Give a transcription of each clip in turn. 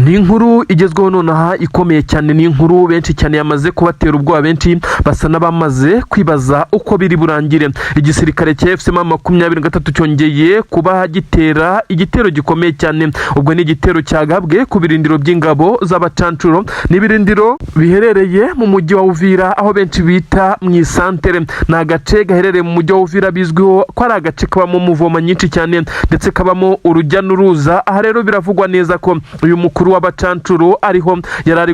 Ni inkuru igezweho nonaha ikomeye cyane. Ni inkuru benshi cyane yamaze kubatera ubwoba, benshi basa n'abamaze kwibaza uko biri burangire. Igisirikare cya AFC M23 cyongeye kuba gitera igitero gikomeye cyane. Ubwo ni igitero cyagabwe ku birindiro by'ingabo z'abacancuro. Ni ibirindiro biherereye mu mujyi wa Uvira, aho benshi bita mu isantere. Ni agace gaherereye mu mujyi wa Uvira, bizwiho ko ari agace kabamo mouvement nyinshi cyane ndetse kabamo urujya n'uruza. Aha rero biravugwa neza ko uyu mukuru w'abacancuro ariho yari ari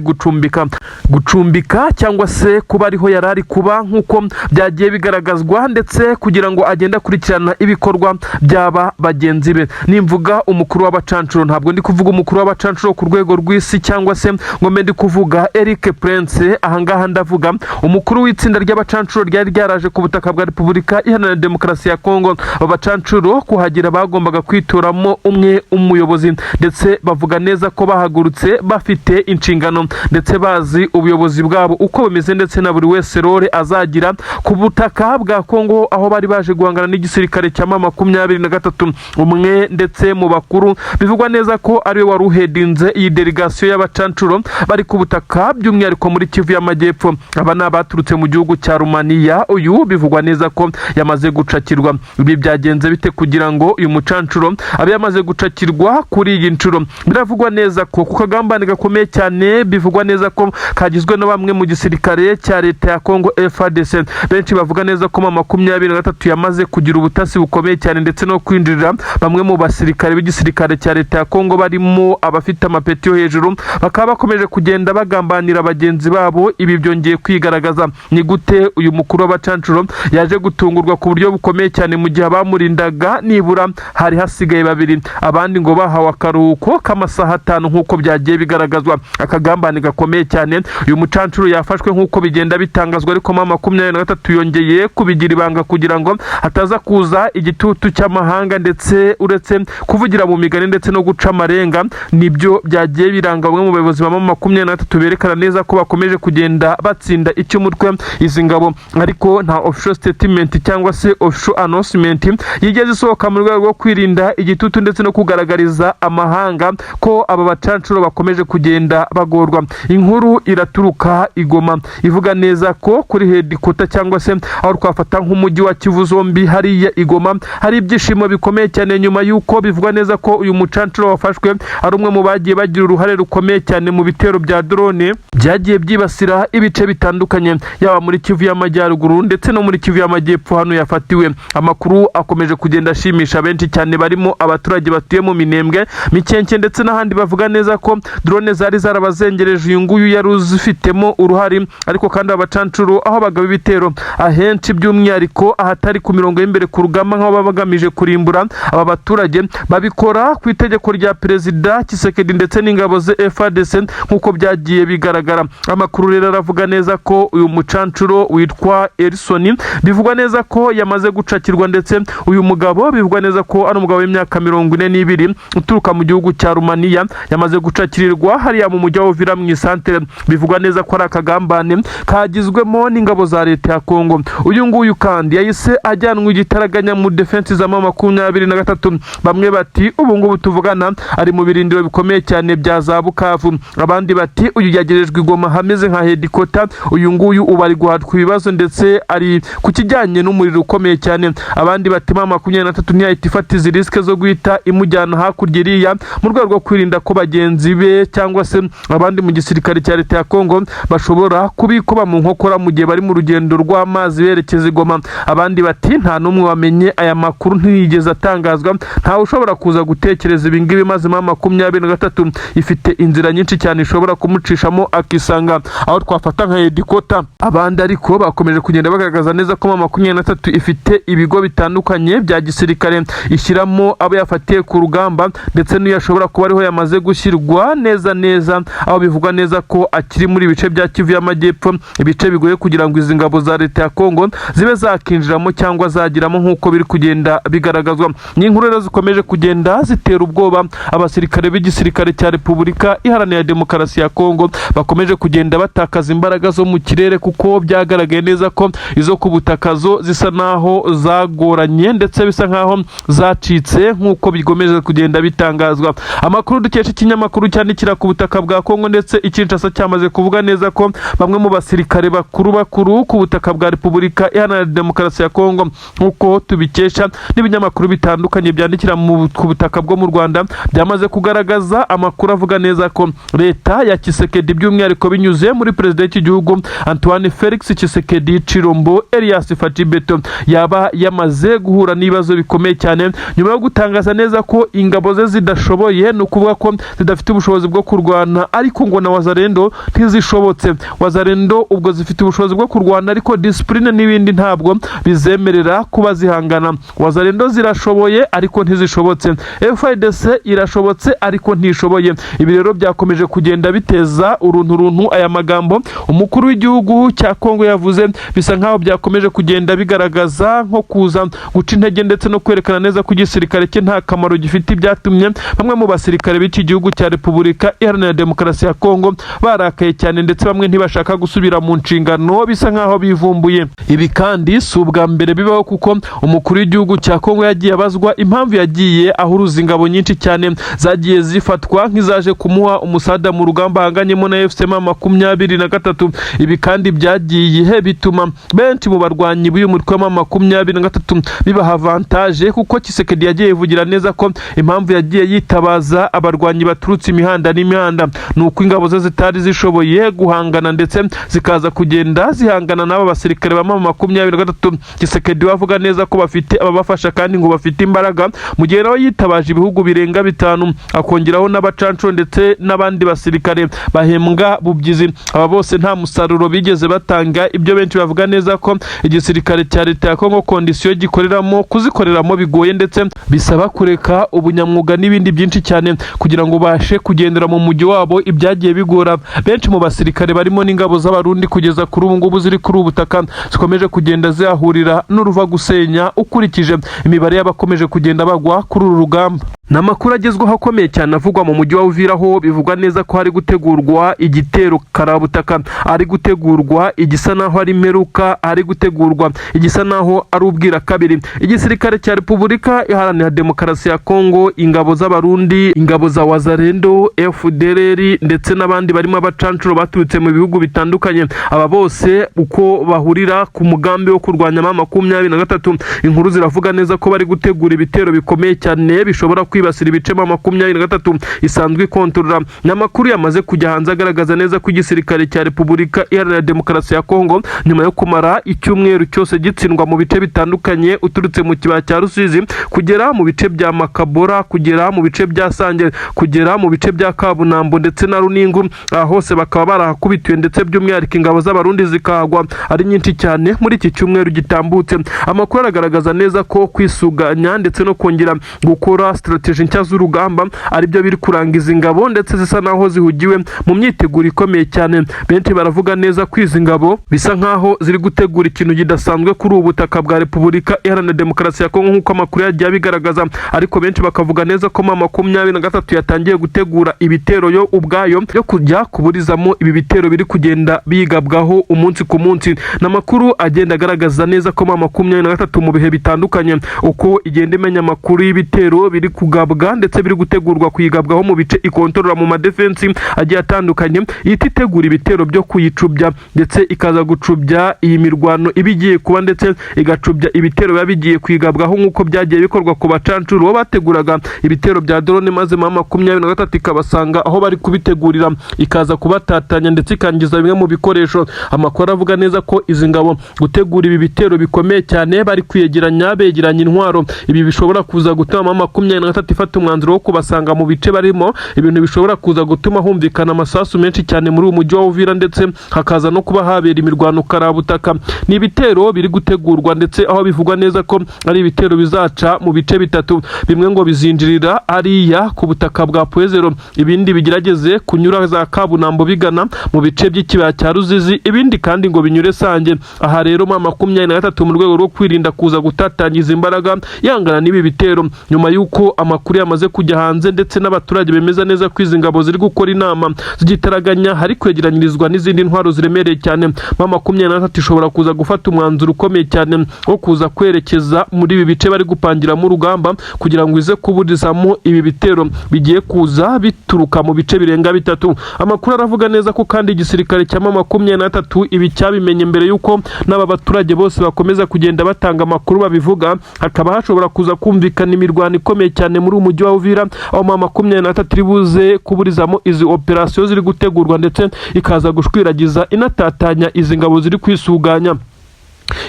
gucumbika cyangwa se kuba ariho yari ari kuba, nk'uko byagiye bigaragazwa, ndetse kugira ngo agende akurikirana ibikorwa by'aba bagenzi be. Nimvuga umukuru w'abacancuro, ntabwo ndi kuvuga umukuru w'abacancuro ku rwego rw'isi cyangwa se ngo mbe ndi kuvuga Eric Prince. Ahangaha ndavuga umukuru w'itsinda ry'abacancuro ryari ryaraje ku butaka bwa Repubulika Iharanira Demokarasi ya Kongo. Aba bacancuro kuhagera bagombaga kwitoramo umwe umuyobozi, ndetse bavuga neza ko bahagurutse bafite inshingano ndetse bazi ubuyobozi bwabo uko bumeze, ndetse na buri wese role azagira ku butaka bwa Kongo, aho bari baje guhangana n'igisirikare cya M23. Umwe ndetse mu bakuru bivugwa neza ko ariwe wari uhedinze iyi délégation y'abacancuro bari ku butaka, by'umwihariko muri Kivu y'Amajyepfo, aba ni abaturutse mu gihugu cya Rumaniya. Uyu bivugwa neza ko yamaze gucakirwa. Ibi byagenze bite kugira ngo uyu mucancuro abe yamaze gucakirwa kuri iyi nshuro? Biravugwa neza ko ku kagambane gakomeye cyane, bivugwa neza ko kagizwe na bamwe mu gisirikare cya leta ya Kongo, FARDC. Benshi bavuga neza ko M23 yamaze kugira ubutasi bukomeye cyane ndetse no kwinjirira bamwe mu basirikare b'igisirikare cya leta ya Kongo, barimo abafite amapeti yo hejuru, bakaba bakomeje kugenda bagambanira bagenzi babo. Ibi byongeye kwigaragaza. Ni gute uyu mukuru w'abacancuro yaje gutungurwa ku buryo bukomeye cyane mu gihe abamurindaga nibura hari hasigaye babiri, abandi ngo bahawe akaruhuko k'amasaha 5, nk'uko byagiye bigaragazwa? Akagambane gakomeye cyane. Uyu mucancuro yafashwe nk'uko bigenda bitangazwa, ariko M23 yongeye kubigira ibanga kugira ngo hataza kuza igitutu cy'amahanga. Ndetse uretse kuvugira mu migani ndetse no guca amarenga, nibyo byagiye biranga bamwe mu bayobozi ba M23, berekana neza ko bakomeje kugenda batsinda icy'umutwe izi ngabo, ariko nta official statement cyangwa se official announcement yigeze isohoka mu rwego rwo kwirinda igitutu ndetse no kugaragariza amahanga ko aba bacancuro bakomeje kugenda bagorwa. Inkuru iraturuka i Goma ivuga neza ko kuri headquarter, cyangwa se aho twafata nk'umujyi wa Kivu zombi, hariya i Goma, hari ibyishimo bikomeye cyane nyuma y'uko bivugwa neza ko uyu mucancuro wafashwe ari umwe mu bagiye bagira uruhare rukomeye cyane mu bitero bya drone byagiye byibasira ibice bitandukanye, yaba muri Kivu y'Amajyaruguru ndetse no muri Kivu y'Amajyepfo hano yafatiwe. Amakuru akomeje kugenda ashimisha benshi cyane, barimo abaturage batuye mu Minembwe, Mikenke ndetse n'ahandi, bavuga neza ko drone zari zarabazengereje uyu nguyu yari uzifitemo uruhare. Ariko kandi abacancuro aho bagaba ibitero ahenshi, by'umwihariko ahatari ku mirongo y'imbere ku rugamba, nk'aho baba bagamije kurimbura aba baturage, babikora ku itegeko rya Perezida Tshisekedi ndetse n'ingabo ze FARDC, nk'uko byagiye bigaragara. Amakuru rero aravuga neza ko uyu mucancuro witwa Erison bivugwa neza ko yamaze gucakirwa, ndetse uyu mugabo bivugwa neza ko ari umugabo w'imyaka 42 uturuka mu gihugu cya Rumaniya, yamaze gucakirirwa hariya mu mujyi wa Uvira mu isantere. Bivugwa neza ko ari akagambane kagizwemo n'ingabo za leta ya Kongo. Uyu nguyu kandi yahise ajyanwa igitaraganya mu defense za M23. Bamwe bati ubu ngubu tuvugana ari mu birindiro bikomeye cyane bya za Bukavu, abandi bati uyu yagerejwe i Goma hameze nka headquarter. Uyu nguyu ubu ari guhatwa ibibazo ndetse ari ku kijyanye n'umuriro ukomeye cyane. Abandi bati M23 ntiyahita ifata izi risque zo guhita imujyana hakurya iriya, mu rwego rwo kwirinda ko bagenzi be cyangwa se abandi mu gisirikare cya leta ya Kongo bashobora kubikoba mu nkokora mu gihe bari mu rugendo rw'amazi berekeza i Goma. Abandi bati nta n'umwe wamenye aya makuru, ntiyigeze atangazwa, ntawe ushobora kuza gutekereza ibi ngibi, maze M23 ifite inzira nyinshi cyane ishobora kumucishamo akisanga aho twafata nka headquarter. Abandi ariko bakomeje kugenda bagaragaza neza ko M23 ifite ibigo bitandukanye bya gisirikare ishyiramo abo yafatiye ku rugamba, ndetse n'iyo ashobora kuba ariho yamaze gushyirwa neza neza, aho bivugwa neza ko akiri muri ibice bya Kivu y'Amajyepfo, ibice bigoye kugira ngo izi ngabo za leta ya Kongo zibe zakinjiramo cyangwa zagiramo, nk'uko biri kugenda bigaragazwa. Ni inkuru rero zikomeje kugenda zitera ubwoba abasirikare b'igisirikare cya Repubulika Iharanira Demokarasi ya Kongo, bakomeje kugenda batakaza imbaraga zo mu kirere, kuko byagaragaye neza ko izo ku butaka zo zisa naho zagoranye ndetse bisa nkaho zacitse, nk'uko bikomeje kugenda bitangazwa. Amakuru dukesha ikinyamakuru Ikinyamakuru cyandikira ku butaka bwa Kongo ndetse Kinshasa cyamaze kuvuga neza ko bamwe mu basirikare bakuru bakuru ku butaka bwa Repubulika Iharanira Demokarasi ya Kongo, nk'uko tubikesha n'ibinyamakuru bitandukanye byandikira ku butaka bwo mu Rwanda, byamaze kugaragaza amakuru avuga neza ko leta ya Tshisekedi, by'umwihariko binyuze muri perezida w'iki gihugu Antoine Felix Tshisekedi Chilombo Elias Fatshi Beto, yaba yamaze guhura n'ibibazo bikomeye cyane nyuma yo gutangaza neza ko ingabo ze zidashoboye, ni ukuvuga ko zidafite ubushobozi bwo kurwana, ariko ngo na Wazalendo ntizishobotse. Wazalendo ubwo zifite ubushobozi bwo kurwana, ariko discipline n'ibindi ntabwo bizemerera kuba zihangana. Wazalendo zirashoboye ariko ntizishobotse, FARDC irashobotse ariko ntishoboye. Ibi rero byakomeje kugenda biteza uruntu runtu. Aya magambo umukuru w'igihugu cya Kongo yavuze bisa nkaho byakomeje kugenda bigaragaza nko kuza guca intege ndetse no kwerekana neza ko igisirikare cye nta kamaro gifite, ibyatumye bamwe mu basirikare b'iki gihugu cya Repubulika Iharanira Demokarasi ya Kongo barakaye cyane, ndetse bamwe ntibashaka gusubira mu nshingano, bisa nkaho bivumbuye. Ibi kandi si ubwa mbere bibaho, kuko umukuru w'igihugu cya Kongo yagiye abazwa impamvu yagiye ahuruza ingabo nyinshi cyane zagiye zifatwa nk'izaje kumuha umusada mu rugamba ahanganyemo na AFC M23. Ibi kandi byagiye bituma benshi mu barwanyi b'uyu mutwe wa M23 bibaha avantage, kuko Tshisekedi yagiye yivugira neza ko impamvu yagiye yitabaza abarwanyi baturutse imihanda n'imihanda ni uko ingabo ze zitari zishoboye guhangana, ndetse zikaza kugenda zihangana n'aba basirikare ba M23. Tshisekedi we avuga neza ko bafite ababafasha kandi ngo bafite imbaraga, mu gihe nawe yitabaje ibihugu birenga bitanu, akongeraho n'abacanco ndetse n'abandi basirikare bahembwa bubyizi. Aba bose nta musaruro bigeze batanga. Ibyo benshi bavuga neza ko igisirikare cya leta ya Kongo condition gikoreramo, kuzikoreramo bigoye, ndetse bisaba kureka ubunyamwuga n'ibindi byinshi cyane kugira ngo ubashe kugendera mu mujyi wabo. Ibyagiye bigora benshi mu basirikare barimo n'ingabo z'Abarundi kugeza kuri ubu ngubu ziri kuri ubu butaka zikomeje kugenda zihahurira n'uruva gusenya, ukurikije imibare y'abakomeje kugenda bagwa kuri uru rugamba. Ni amakuru agezweho akomeye cyane avugwa mu mujyi wa Uvira, aho bivugwa neza ko hari gutegurwa igitero karabutaka, ari gutegurwa igisa naho ari imperuka, ari gutegurwa igisa naho ari ubwira kabiri. Igisirikare cya Repubulika Iharanira Demokarasi ya Kongo, ingabo z'Abarundi, ingabo za Wazalendo, FDLR ndetse n'abandi barimo abacancuro baturutse mu bihugu bitandukanye, aba bose uko bahurira ku mugambi wo kurwanya M23, inkuru ziravuga neza ko bari gutegura ibitero bikomeye cyane bishobora kwibasira ibice M23 isanzwe ikontorora. Ni amakuru yamaze kujya hanze agaragaza neza ko igisirikare cya Repubulika Iharanira Demokarasi ya Kongo, nyuma yo kumara icyumweru cyose gitsindwa mu bice bitandukanye, uturutse mu kibaya cya Rusizi kugera mu bice bya Makabora, kugera mu bice bya Sange, kugera mu bice bya Kabunambo ndetse na Runingu, aha hose bakaba barahakubitiwe, ndetse by'umwihariko ingabo z'Abarundi zikahagwa ari nyinshi cyane muri iki cyumweru gitambutse. Amakuru aragaragaza neza ko kwisuganya ndetse no kongera gukora strategy nshya z'urugamba aribyo biri kurangiza ingabo, ndetse zisa naho zihugiwe mu myiteguro ikomeye cyane. Benshi baravuga neza ko izi ngabo bisa nkaho ziri gutegura ikintu kidasanzwe kuri ubu butaka bwa Repubulika Iharanira Demokarasi ya Kongo, nk'uko amakuru yagiye abigaragaza. Ariko benshi bakavuga neza ko M23 yatangiye gutegura ibitero yo ubwayo yo kujya kuburizamo ibi bitero biri kugenda bigabwaho umunsi ku munsi. Ni amakuru agenda agaragaza neza ko M23 mu bihe bitandukanye, uko igenda imenya amakuru y'ibitero biri kugabwa ndetse biri gutegurwa kuyigabwaho mu bice ikontorora mu madefensi agiye atandukanye, ihita itegura ibitero byo kuyicubya, ndetse ikaza gucubya iyi mirwano iba igiye kuba, ndetse igacubya ibitero biba bigiye kwigabwaho, nk'uko byagiye bikorwa ku bacancuro bo bateguraga ibitero bya drone, maze M23 ikabasanga aho bari kubitegurira, ikaza kubatatanya ndetse ikangiza bimwe mu bikoresho. Amakuru avuga neza ko izi ngabo gutegura ibi bitero bikomeye cyane bari kwiyegeranya, begeranya intwaro. Ibi bishobora kuza gutuma M23 ifata umwanzuro wo kubasanga mu bice barimo, ibintu bishobora kuza gutuma humvikana amasasu menshi cyane muri uyu mujyi wa Uvira, ndetse hakaza no kuba habera imirwano karabutaka. Ni ibitero biri gutegurwa, ndetse aho bivugwa neza ko ari ibitero bizaca mu bice bitatu. Bimwe ngo bizinjirira ariya ku butaka bwa Pwezero, ibindi bigerageze kunyura za Kabunambo bigana mu bice by'ikibaya cya Ruzizi, ibindi kandi ngo binyure Sange. Aha rero M23, mu rwego rwo kwirinda kuza gutatangiza imbaraga yangana n'ibi bitero, nyuma y'uko amakuru Amakuru yamaze kujya hanze ndetse n'abaturage bemeza neza ko izi ngabo ziri gukora inama z'igitaraganya, hari kwegeranyirizwa n'izindi ntwaro ziremereye cyane. M23 ishobora kuza gufata umwanzuro ukomeye cyane wo kuza kwerekeza muri ibi bice bari gupangiramo urugamba, kugira ngo ize kuburizamo ibi bitero bigiye kuza bituruka mu bice birenga bitatu. Amakuru aravuga neza ko kandi igisirikare cya M23 ibi cyabimenye mbere y'uko n'aba baturage bose bakomeza kugenda batanga amakuru babivuga. Hakaba hashobora kuza kumvikana imirwano ikomeye cyane muri uyu mujyi wa Uvira, aho M23 iri buze kuburizamo izi operasiyo ziri gutegurwa, ndetse ikaza gushwiragiza inatatanya izi ngabo ziri kwisuganya.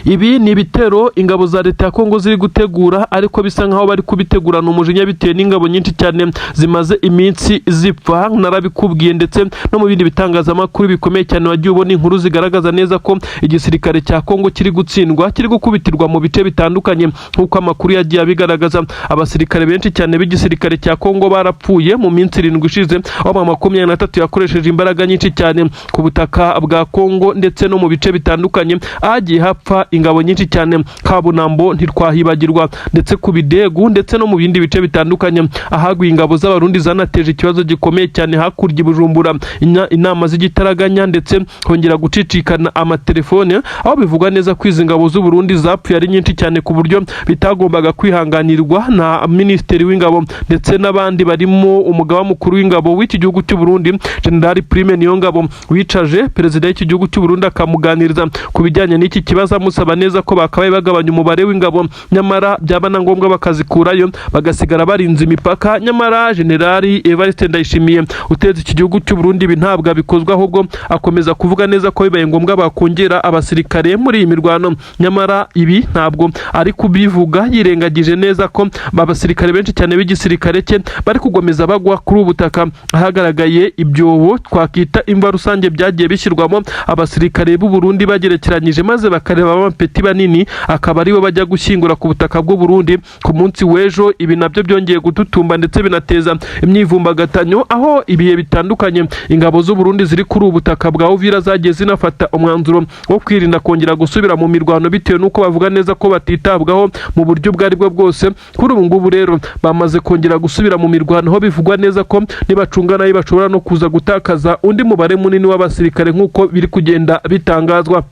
Ibi ni ibitero ingabo za leta ya Kongo ziri gutegura, ariko bisa nkaho bari kubitegurana umujinya bitewe n'ingabo nyinshi cyane zimaze iminsi zipfa. Narabikubwiye, ndetse no mu bindi bitangazamakuru bikomeye cyane wagiye ubona inkuru zigaragaza neza ko igisirikare cya Kongo kiri gutsindwa, kiri gukubitirwa mu bice bitandukanye. Nk'uko amakuru yagiye abigaragaza, abasirikare benshi cyane b'igisirikare cya Kongo barapfuye mu minsi 7 ishize, aho M23 yakoresheje imbaraga nyinshi cyane ku butaka bwa Kongo ndetse no mu bice bitandukanye ahagiye hapfa ingabo nyinshi cyane. Kabunambo ntitwahibagirwa, ndetse ku Bidegu, ndetse no mu bindi bice bitandukanye ahaguye ingabo z'Abarundi zanateje ikibazo gikomeye cyane. Hakurya i Bujumbura inama z'igitaraganya, ndetse hongera gucicikana amatelefone, aho bivugwa neza ko izi ngabo z'u Burundi zapfuye ari nyinshi cyane, ku buryo bitagombaga kwihanganirwa na minisitiri w'ingabo ndetse n'abandi barimo umugaba mukuru w'ingabo w'iki gihugu cy'u Burundi, General Prime Niyongabo, wicaje perezida w'iki gihugu cy'u Burundi akamuganiriza ku bijyanye n'iki kibazo, amusaba neza ko bakabaye bagabanya umubare w'ingabo, nyamara byaba na ngombwa bakazikurayo, bagasigara barinze imipaka. Nyamara General Evariste Ndayishimiye uteze iki gihugu cy'u Burundi ibi ntabwo abikozwa, ahubwo akomeza kuvuga neza ko bibaye ngombwa bakongera abasirikare muri iyi mirwano. Nyamara ibi ntabwo ari kubivuga yirengagije neza ko abasirikare benshi cyane b'igisirikare cye bari kugomeza bagwa kuri ubu butaka, ahagaragaye ibyobo twakita imva rusange byagiye bishyirwamo abasirikare b'u Burundi bagerekeranyije, maze bakareba abapeti banini akaba aribo bajya gushyingura ku butaka bw'u Burundi. Ku munsi w'ejo ibi nabyo byongeye gututumba ndetse binateza imyivumbagatanyo, aho ibihe bitandukanye ingabo z'u Burundi ziri kuri ubu butaka bwa Uvira zagiye zinafata umwanzuro wo kwirinda kongera gusubira mu mirwano, bitewe n'uko bavuga neza ko batitabwaho mu buryo ubwo ari bwo bwose. Kuri ubu ngubu rero bamaze kongera gusubira mu mirwano, aho bivugwa neza ko nibacunga nayo bashobora no kuza gutakaza undi mubare munini w'abasirikare, nk'uko biri kugenda bitangazwa.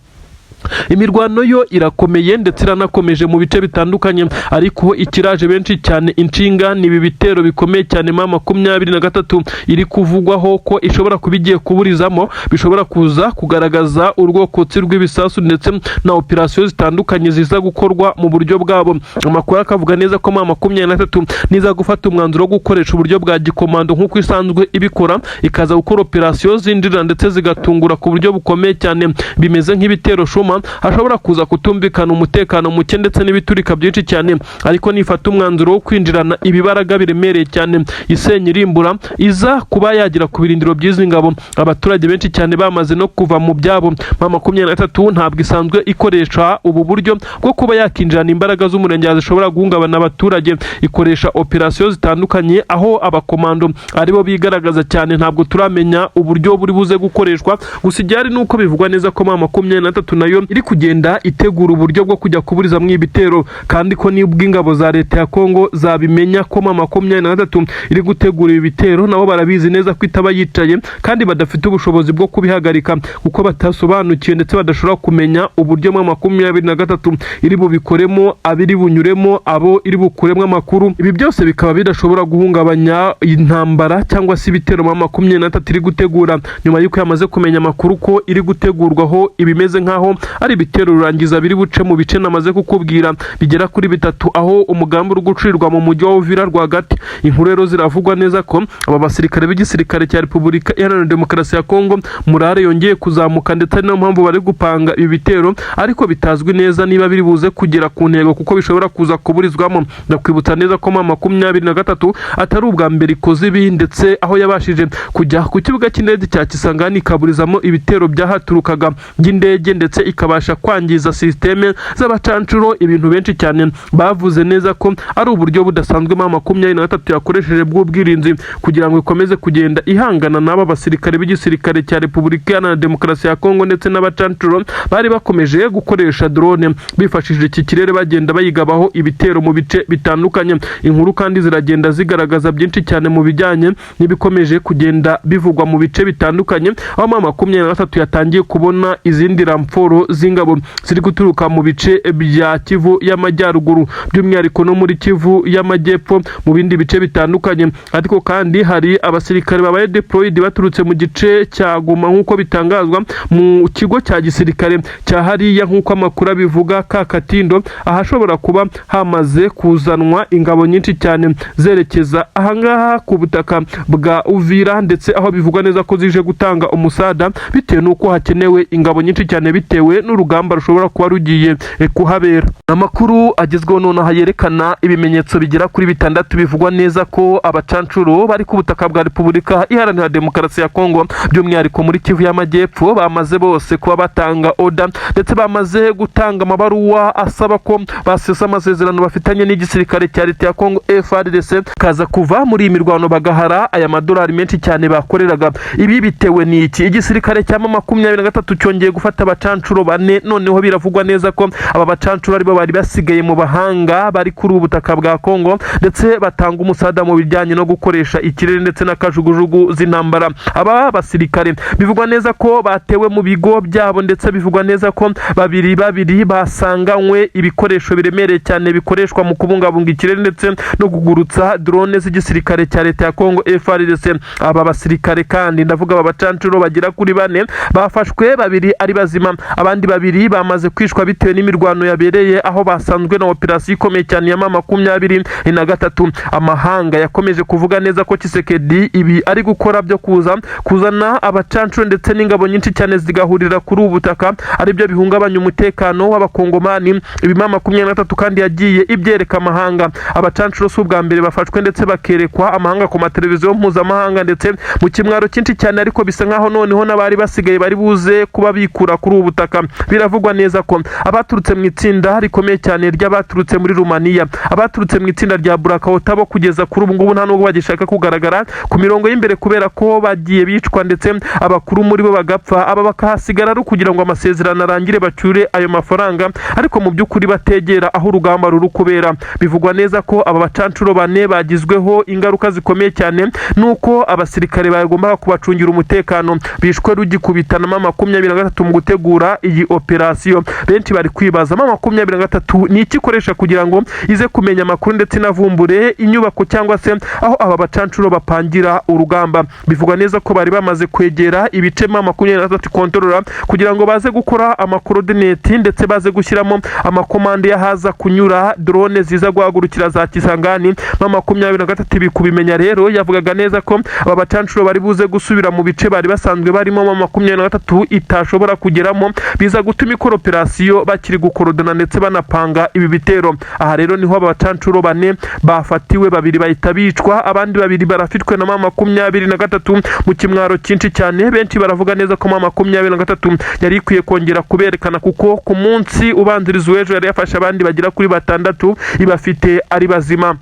Imirwano yo irakomeye ndetse iranakomeje mu bice bitandukanye, ariko ikiraje benshi cyane inshinga ni ibi bitero bikomeye cyane M23 iri kuvugwaho ko ishobora kuba igiye kuburizamo, bishobora kuza kugaragaza urwokotsi rw'ibisasu ndetse na operasiyo zitandukanye ziza gukorwa mu buryo bwabo. Amakuru akavuga neza ko M23 niza gufata umwanzuro wo gukoresha uburyo bwa gikomando nk'uko isanzwe ibikora, ikaza gukora operasiyo zinjira ndetse zigatungura ku buryo bukomeye cyane, bimeze nk'ibitero shuma, hashobora kuza kutumvikana umutekano muke ndetse n'ibiturika byinshi cyane. Ariko nifata umwanzuro wo kwinjirana ibibaraga biremereye cyane, isenya irimbura, iza kuba yagera ku birindiro by'izi ngabo abaturage benshi cyane bamaze no kuva mu byabo. M23 ntabwo isanzwe ikoresha ubu buryo bwo kuba yakinjirana imbaraga z'umurenge zishobora guhungabana abaturage. Ikoresha operasiyo zitandukanye aho abakomando aribo bigaragaza cyane. Ntabwo turamenya uburyo buri buze gukoreshwa, gusa igihari ni uko bivugwa neza ko M23 nayo iri kugenda itegura uburyo bwo kujya kuburizamo ibitero, kandi ko nibwo ingabo za leta ya Kongo zabimenya ko M23 iri gutegura ibi bitero, nabo barabizi neza ko itaba yicaye, kandi badafite ubushobozi bwo kubihagarika, kuko batasobanukiwe ndetse badashobora kumenya uburyo M23 iri bubikoremo, abiri bunyuremo, abo iri bukuremo amakuru. Ibi byose bikaba bidashobora guhungabanya intambara cyangwa se ibitero M23 iri gutegura, nyuma y'uko yamaze kumenya amakuru ko iri gutegurwaho ibimeze nk'aho ari ibitero rurangiza biri buce mu bice namaze kukubwira bigera kuri bitatu, aho umugambi uri gucurirwa mu mujyi wa Uvira rwagati. Inkuru rero ziravugwa neza ko aba basirikare b'igisirikare cya Repubulika Iharanira Demokarasi ya Kongo murare yongeye kuzamuka, ndetse ari nayo mpamvu bari gupanga ibi bitero, ariko bitazwi neza niba biri buze kugera ku ntego, kuko bishobora kuza kuburizwamo. Ndakwibutsa neza ko M23 atari ubwa mbere ikoze ibi, ndetse aho yabashije kujya ku kibuga cy'indege cya Kisangani ikaburizamo ibitero byahaturukaga by'indege, ndetse ikaba zikabasha kwangiza système z'abacancuro. Ibintu benshi cyane bavuze neza ko ari uburyo budasanzwe M23 yakoresheje bw'ubwirinzi kugira ngo ikomeze kugenda ihangana n'aba basirikare b'igisirikare cya Repubulika Iharanira Demokarasi ya Kongo ndetse n'abacancuro bari bakomeje gukoresha drone bifashishije iki kirere, bagenda bayigabaho ibitero mu bice bitandukanye. Inkuru kandi ziragenda zigaragaza byinshi cyane mu bijyanye n'ibikomeje kugenda bivugwa mu bice bitandukanye, aho M23 yatangiye kubona izindi renfort z'ingabo ziri guturuka mu bice bya Kivu y'Amajyaruguru, by'umwihariko no muri Kivu y'Amajyepfo, mu bindi bice bitandukanye. Ariko kandi hari abasirikare babaye deployed baturutse mu gice cya Goma, nk'uko bitangazwa mu kigo cya gisirikare cya hariya, nk'uko amakuru abivuga, Kakatindo, ahashobora kuba hamaze kuzanwa ingabo nyinshi cyane zerekeza ahangaha ku butaka bwa Uvira, ndetse aho bivugwa neza ko zije gutanga umusada bitewe n'uko hakenewe ingabo nyinshi cyane, bitewe n'urugamba rushobora kuba rugiye kuhabera. Amakuru agezweho nonaha yerekana ibimenyetso bigera kuri bitandatu bivugwa neza ko abacancuro bari ku butaka bwa Repubulika Iharanira Demokarasi ya Kongo, by'umwihariko muri Kivu y'Amajyepfo, bamaze bose kuba batanga order, ndetse bamaze gutanga amabaruwa asaba ko basesa amasezerano bafitanye n'igisirikare cya leta ya Kongo FARDC, kaza kuva muri iyi mirwano bagahara aya madolari menshi cyane bakoreraga. Ibi bitewe n'iki? Igisirikare cya M23 cyongeye gufata abacancuro bane. Noneho biravugwa neza ko aba bacancuro aribo bari basigaye mu bahanga bari kuri ubu butaka bwa Kongo, ndetse batanga umusada mu bijyanye no gukoresha ikirere ndetse n'akajugujugu z'intambara. Aba basirikare bivugwa neza ko batewe mu bigo byabo, ndetse bivugwa neza ko babiri babiri basanganywe ibikoresho biremereye cyane bikoreshwa mu kubungabunga ikirere ndetse no kugurutsa drone z'igisirikare cya leta ya Kongo FARDC. Aba basirikare kandi, ndavuga aba bacancuro bagera kuri bane, bafashwe babiri ari bazima, abandi babiri bamaze kwishwa bitewe n'imirwano yabereye aho basanzwe na operasiyo ikomeye cyane ya M23. Amahanga yakomeje kuvuga neza ko Tshisekedi ibi ari gukora byo kuza kuzana abacancuro ndetse n'ingabo nyinshi cyane zigahurira kuri ubu butaka aribyo bihungabanya umutekano w'abakongomani. Ibi M23 kandi yagiye ibyereka amahanga. Abacancuro si ubwa mbere bafashwe ndetse bakerekwa amahanga ku mateleviziyo mpuzamahanga, ndetse mu kimwaro cyinshi cyane, ariko bisa nkaho noneho n'abari basigaye bari buze kuba bikura kuri ubu butaka. Biravugwa neza ko abaturutse mu itsinda rikomeye cyane ry'abaturutse muri Rumaniya, abaturutse mu itsinda rya Burakaota, bo kugeza kuri ubu ngubu nta nubwo bagishaka kugaragara ku mirongo y'imbere kubera ko bagiye bicwa ndetse abakuru muri bo bagapfa, aba bakahasigara ari ukugira ngo amasezerano arangire bacyure ayo mafaranga, ariko mu by'ukuri bategera aho urugamba ruri kubera. Bivugwa neza ko aba bacancuro bane bagizweho ingaruka zikomeye cyane nuko abasirikare bagombaga kubacungira umutekano bishwe rugikubita na M23 mu gutegura iyi operasiyo. Benshi bari kwibaza, M23 ni iki ikoresha kugira ngo ize kumenya amakuru ndetse inavumbure inyubako cyangwa se aho aba bacancuro bapangira urugamba? Bivugwa neza ko bari bamaze kwegera ibice M23 kontorora kugira ngo baze gukora amacoordinates, ndetse baze gushyiramo amakomande y'ahaza kunyura drone ziza guhagurukira za Kisangani. M23 ibi kubimenya rero yavugaga neza ko aba bacancuro bari buze gusubira mu bice bari basanzwe barimo M23 itashobora kugeramo, biza gutuma ikora operasiyo bakiri gukorodona ndetse banapanga ibi bitero. Aha rero niho aba bacancuro bane bafatiwe, babiri bahita bicwa, abandi babiri barafitwe na M23 mu kimwaro cyinshi cyane. Benshi baravuga neza ko M23 yari ikwiye kongera kuberekana, kuko ku munsi ubanziriza uw'ejo yari yafashe abandi bagera kuri batandatu ibafite ari bazima.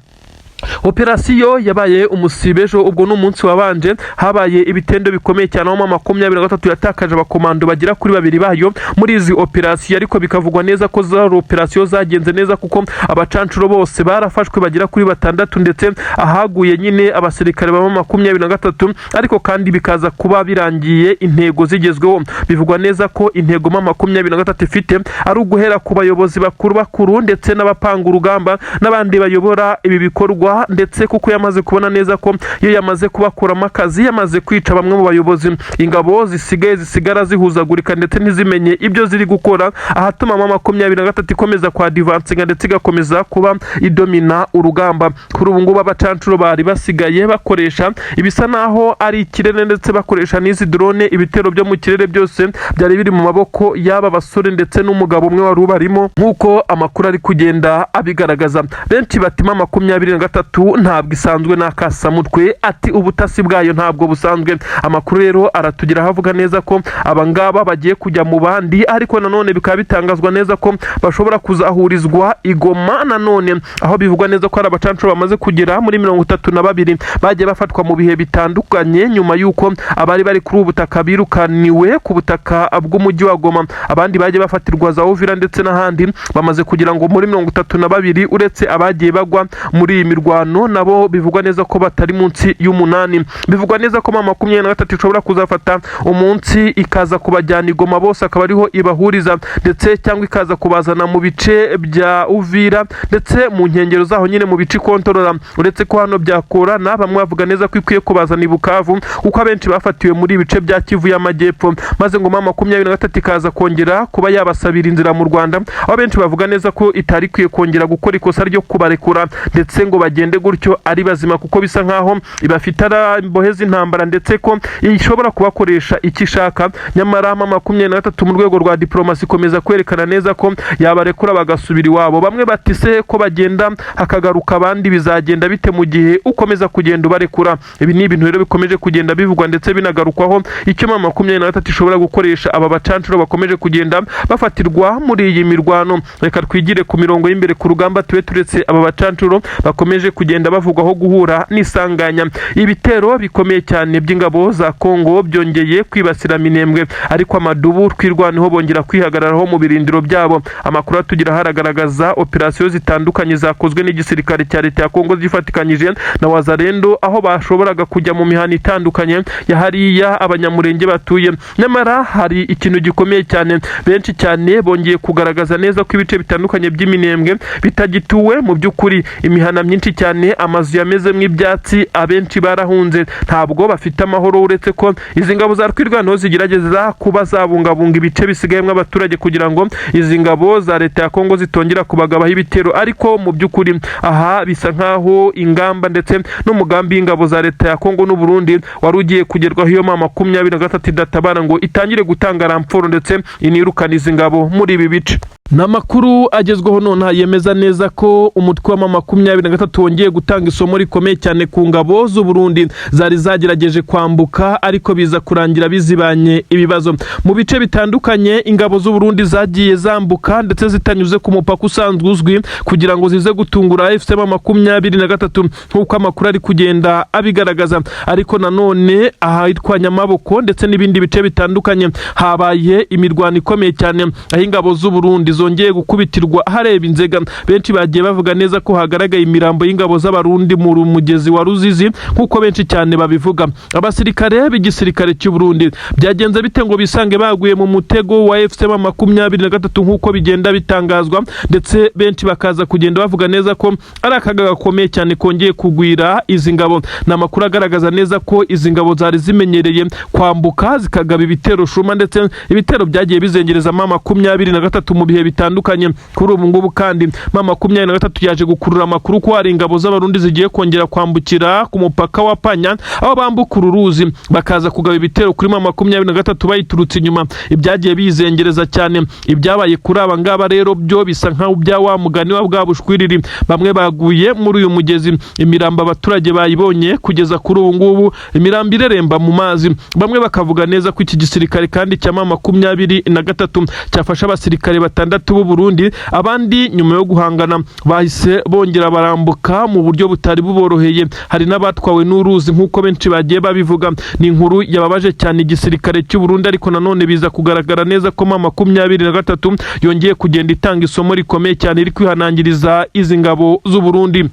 Operasiyo yabaye umusibe ejo, ubwo ni umunsi wabanje, habaye ibitendo bikomeye cyane, aho M23 yatakaje abakomando bagera kuri babiri bayo muri izi operasiyo, ariko bikavugwa neza ko zari operasiyo zagenze neza, kuko abacancuro bose barafashwe bagera kuri batandatu, ndetse ahaguye nyine abasirikare ba M23, ariko kandi bikaza kuba birangiye intego zigezweho. Bivugwa neza ko intego M23 ifite ari uguhera ku bayobozi bakuru bakuru ndetse n'abapanga urugamba n'abandi bayobora ibi bikorwa, ndetse kuko yamaze kubona neza ko iyo yamaze kubakuramo akazi, yamaze kwica bamwe mu bayobozi, ingabo zisigaye zisigara zihuzagurika ndetse ntizimenye ibyo ziri gukora, ahatuma M23 ikomeza kwa advancinga ndetse igakomeza kuba idomina urugamba. Kuri ubu ngubu abacancuro bari basigaye bakoresha ibisa naho ari ikirere, ndetse bakoresha n'izi drone. Ibitero byo mu kirere byose byari biri mu maboko y'aba basore ndetse n'umugabo umwe wari ubarimo, nk'uko amakuru ari kugenda abigaragaza. Benshi bati M23 gatatu ntabwo isanzwe n'akasamutwe, ati ubutasi bwayo ntabwo busanzwe. Amakuru rero aratugeraho avuga neza ko abangaba bagiye kujya mu bandi, ariko nanone bikaba bitangazwa neza ko bashobora kuzahurizwa i Goma nanone, aho bivugwa neza ko hari abacancuro bamaze kugera muri 32 bagiye bafatwa mu bihe bitandukanye, nyuma y'uko abari bari kuri ubu butaka birukaniwe ku butaka bw'umujyi wa Goma, abandi bagiye bafatirwa za Uvira ndetse n'ahandi. Bamaze kugira ngo muri 32, uretse abagiye bagwa muri iyi mirwano, nabo bivugwa neza ko batari munsi y'umunani. Bivugwa neza ko M23 ishobora kuzafata umunsi ikaza kubajyana i Goma bose, akaba ariho ibahuriza, ndetse cyangwa ikaza kubazana mu bice bya Uvira ndetse mu nkengero zaho nyine mu bice ikontorora. Uretse ko hano byakorana, bamwe bavuga neza ko ikwiye kubazana i Bukavu, kuko abenshi bafatiwe muri ibice bya Kivu y'Amajyepfo, maze ngo M23 ikaza kongera kuba yabasabira inzira mu Rwanda, aho benshi bavuga neza ko itari ikwiye kongera gukora ikosa ryo kubarekura ndetse ngo bagende gutyo ari bazima, kuko bisa nkaho ibafite ari imbohe z'intambara, ndetse ko ishobora kubakoresha icyo ishaka. Nyamara M23 mu rwego rwa diplomasi ikomeza kwerekana neza ko yabarekura bagasubira iwabo. Bamwe bati: "Se ko bagenda hakagaruka abandi, bizagenda bite mu gihe ukomeza kugenda ubarekura?" Ibi ni ibintu rero bikomeje kugenda bivugwa ndetse binagarukwaho, icyo M23 ishobora gukoresha aba bacancuro bakomeje kugenda bafatirwa muri iyi mirwano. Reka twigire ku mirongo y'imbere ku rugamba, tube turetse aba bacancuro bakomeje kugenda bavugwaho guhura n'isanganya. Ibitero bikomeye cyane by'ingabo za Kongo byongeye kwibasira Minembwe, ariko amadubu Twirwaneho bongera kwihagararaho mu birindiro byabo. Amakuru atugira haragaragaza operasiyo zitandukanye zakozwe n'igisirikare cya leta ya Kongo zifatikanyije na Wazalendo, aho bashoboraga kujya mu mihanda itandukanye ya hariya Abanyamurenge batuye. Nyamara hari ikintu gikomeye cyane, benshi cyane bongeye kugaragaza neza ko ibice bitandukanye by'Iminembwe bitagituwe mu by'ukuri. Imihana myinshi cyane, amazu yamezemo ibyatsi, abenshi barahunze, ntabwo bafite amahoro, uretse ko izi ngabo za Twirwaneho zigerageza kuba zabungabunga ibice bisigayemo abaturage kugira ngo izi ngabo za leta ya Kongo zitongera kubagabaho ibitero. Ariko mu by'ukuri aha bisa nkaho ingamba ndetse n'umugambi w'ingabo za leta ya Kongo n'u Burundi wari ugiye kugerwaho iyo M23 idatabara ngo itangire gutanga renfort ndetse inirukana izi ngabo muri ibi bice. Ni amakuru agezweho nonaha yemeza neza ko umutwe wa M23 wongeye gutanga isomo rikomeye cyane ku ngabo z'u Burundi zari zagerageje kwambuka, ariko biza kurangira bizibanye ibibazo. Mu bice bitandukanye ingabo z'u Burundi zagiye zambuka ndetse zitanyuze ku mupaka usanzwe uzwi, kugira ngo zize gutungura AFC M23, nk'uko amakuru ari kugenda abigaragaza. Ariko nanone ahitwa Nyamaboko ndetse n'ibindi bice bitandukanye habaye imirwano ikomeye cyane, aho ingabo z'u Burundi zongeye gukubitirwa hareba inzega. Benshi bagiye bavuga neza ko hagaragaye imirambo y'ingabo z'Abarundi mu mugezi wa Ruzizi, nk'uko benshi cyane babivuga. Abasirikare b'igisirikare cy'u Burundi byagenze bite ngo bisange baguye mu mutego wa AFC M23, nk'uko bigenda bitangazwa, ndetse benshi bakaza kugenda bavuga neza ko ari akaga gakomeye cyane kongeye kugwira izi ngabo? Ni amakuru agaragaza neza ko izi ngabo zari zimenyereye kwambuka zikagaba ibitero shuma, ndetse ibitero byagiye bizengereza M23 mu bihe bitandukanye. Kuri ubu ngubu kandi M23 yaje gukurura amakuru ko hari ingabo z'Abarundi zigiye kongera kwambukira ku mupaka wa Panya, aho bambuka uru ruzi bakaza kugaba ibitero kuri M23 bayiturutse inyuma, ibyagiye bizengereza cyane. Ibyabaye kuri aba ngaba rero byo bisa nkaho bya wa mugani wa bwa bushwiriri, bamwe baguye muri uyu mugezi, imirambo abaturage bayibonye, kugeza kuri ubu ngubu imirambo ireremba mu mazi. Bamwe bakavuga neza ko iki gisirikare kandi cya M23 cyafashe abasirikare batandatu b'u Burundi, abandi nyuma yo guhangana bahise bongera barambuka mu buryo butari buboroheye, hari n'abatwawe n'uruzi nk'uko benshi bagiye babivuga. Ni inkuru yababaje cyane igisirikare cy'u Burundi, ariko nanone biza kugaragara neza ko M23 yongeye kugenda itanga isomo rikomeye cyane iri kwihanangiriza izi ngabo z'u Burundi.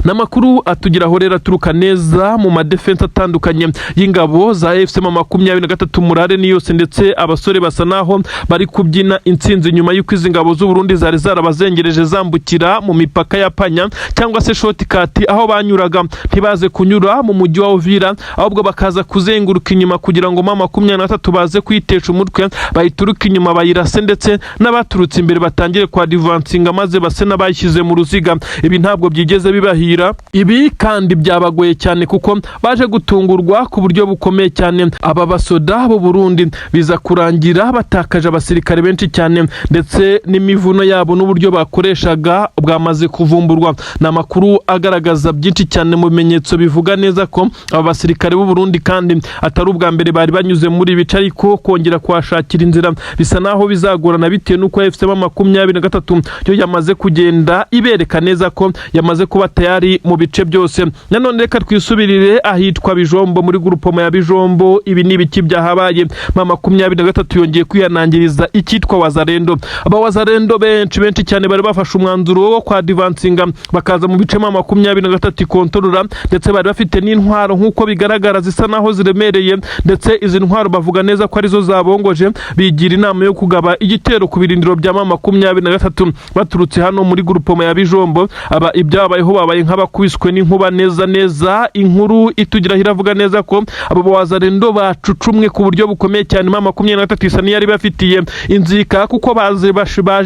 N'amakuru atugeraho rero aturuka neza mu madefense atandukanye y'ingabo za AFC M23, murare ni yose, ndetse abasore basa naho bari kubyina intsinzi nyuma y'uko izi ngabo z'u Burundi zari zarabazengereje zambukira mu mipaka ya Panya cyangwa se shortcut, aho banyuraga ntibaze kunyura mu mujyi wa Uvira, ahubwo bakaza kuzenguruka inyuma kugira ngo M23 baze kwitesha umutwe, bayituruke inyuma bayirase, ndetse n'abaturutse imbere batangire kwa advancinga maze base n'abayishyize mu ruziga. Ibi ntabwo byigeze biba. bibahira. Ibi kandi byabagoye cyane kuko baje gutungurwa ku buryo bukomeye cyane. Aba basoda b'u Burundi biza kurangira batakaje abasirikare benshi cyane, ndetse n'imivuno yabo n'uburyo bakoreshaga bwamaze kuvumburwa. Ni amakuru agaragaza byinshi cyane mu bimenyetso bivuga neza ko aba basirikare b'u Burundi kandi atari ubwa mbere bari banyuze muri bice, ariko kongera kuhashakira inzira bisa naho bizagorana, bitewe n'uko AFC M23 yo yamaze kugenda ibereka neza ko yamaze kuba tayari mu bice byose. Nanone reka twisubirire ahitwa Bijombo, muri groupement ya Bijombo. Ibi ni ibiki byahabaye? M23 yongeye kwihanangiriza icyitwa Wazalendo. Aba Wazalendo benshi benshi cyane bari bafashe umwanzuro wo kwadvancinga bakaza mu bice M23 ikontorora, ndetse bari bafite n'intwaro nk'uko bigaragara zisa naho ziremereye, ndetse izi ntwaro bavuga neza ko arizo zabongoje bigira inama yo kugaba igitero ku birindiro bya M23 baturutse hano muri groupement ya Bijombo. Aba ibyabayeho, babaye nk'abakubiswe n'inkuba neza neza. Inkuru itugiraho iravuga neza ko abo Wazalendo bacucumwe ku buryo bukomeye cyane. M23 isa n'iyari bafitiye inzika, kuko baje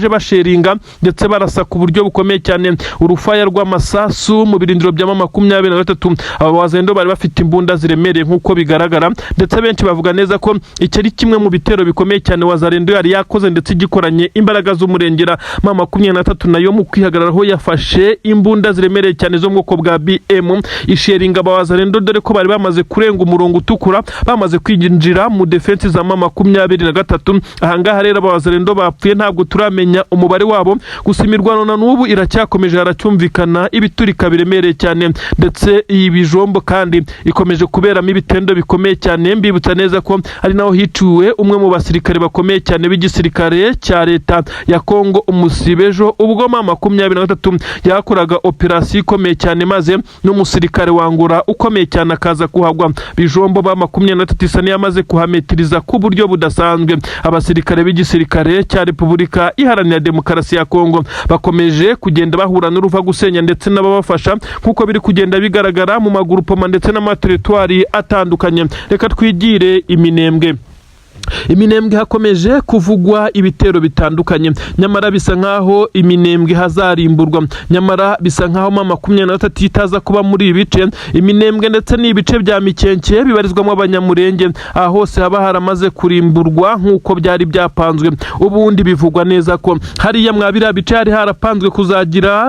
bashellinga ndetse barasa ku buryo bukomeye cyane urufaya rw'amasasu mu birindiro bya M23. Aba Wazalendo bari bafite imbunda ziremereye nk'uko bigaragara, ndetse benshi bavuga neza ko iki ari kimwe mu bitero bikomeye cyane Wazalendo yari yakoze, ndetse igikoranye imbaraga z'umurengera. M23 nayo mu kwihagararaho yafashe imbunda ziremereye cyane zo mu bwoko bwa BM, ishellinga aba Wazalendo, dore ko bari bamaze kurenga umurongo utukura, bamaze kwinjira mu défense za M23. Ahangaha rero aba Wazalendo bapfuye ntabwo turamenya umubare wabo, gusa imirwano na n'ubu iracyakomeje, haracyumvikana ibiturika biremereye cyane, ndetse iyi Bijombo kandi ikomeje kuberamo ibitendo bikomeye cyane. Mbibutsa neza ko ari naho hiciwe umwe mu basirikare bakomeye cyane b'igisirikare cya leta ya Kongo umusibejo, ubwo M23 yakoraga operasiyo ikomeye cyane, maze n'umusirikare wangura ukomeye cyane akaza kuhagwa. Bijombo M23 isa n'iyamaze kuhametiriza ku buryo budasanzwe. Abasirikare b'igisirikare cya Repubulika Iharanira Demokarasi ya Kongo bakomeje kugenda bahura n'uruva gusenya ndetse n'ababafasha, nk'uko biri kugenda bigaragara mu magroupements ndetse n'amateritwari atandukanye. Reka twigire Iminembwe. Iminembwe hakomeje kuvugwa ibitero bitandukanye, nyamara bisa nkaho Iminembwe hazarimburwa. Nyamara bisa nkaho M23 itaza kuba muri ibi bice, Iminembwe ndetse n'ibice bya Mikenke bibarizwamo Abanyamurenge, aha hose haba haramaze kurimburwa nk'uko byari byapanzwe. Ubundi bivugwa neza ko hariya mwa biriya bice hari harapanzwe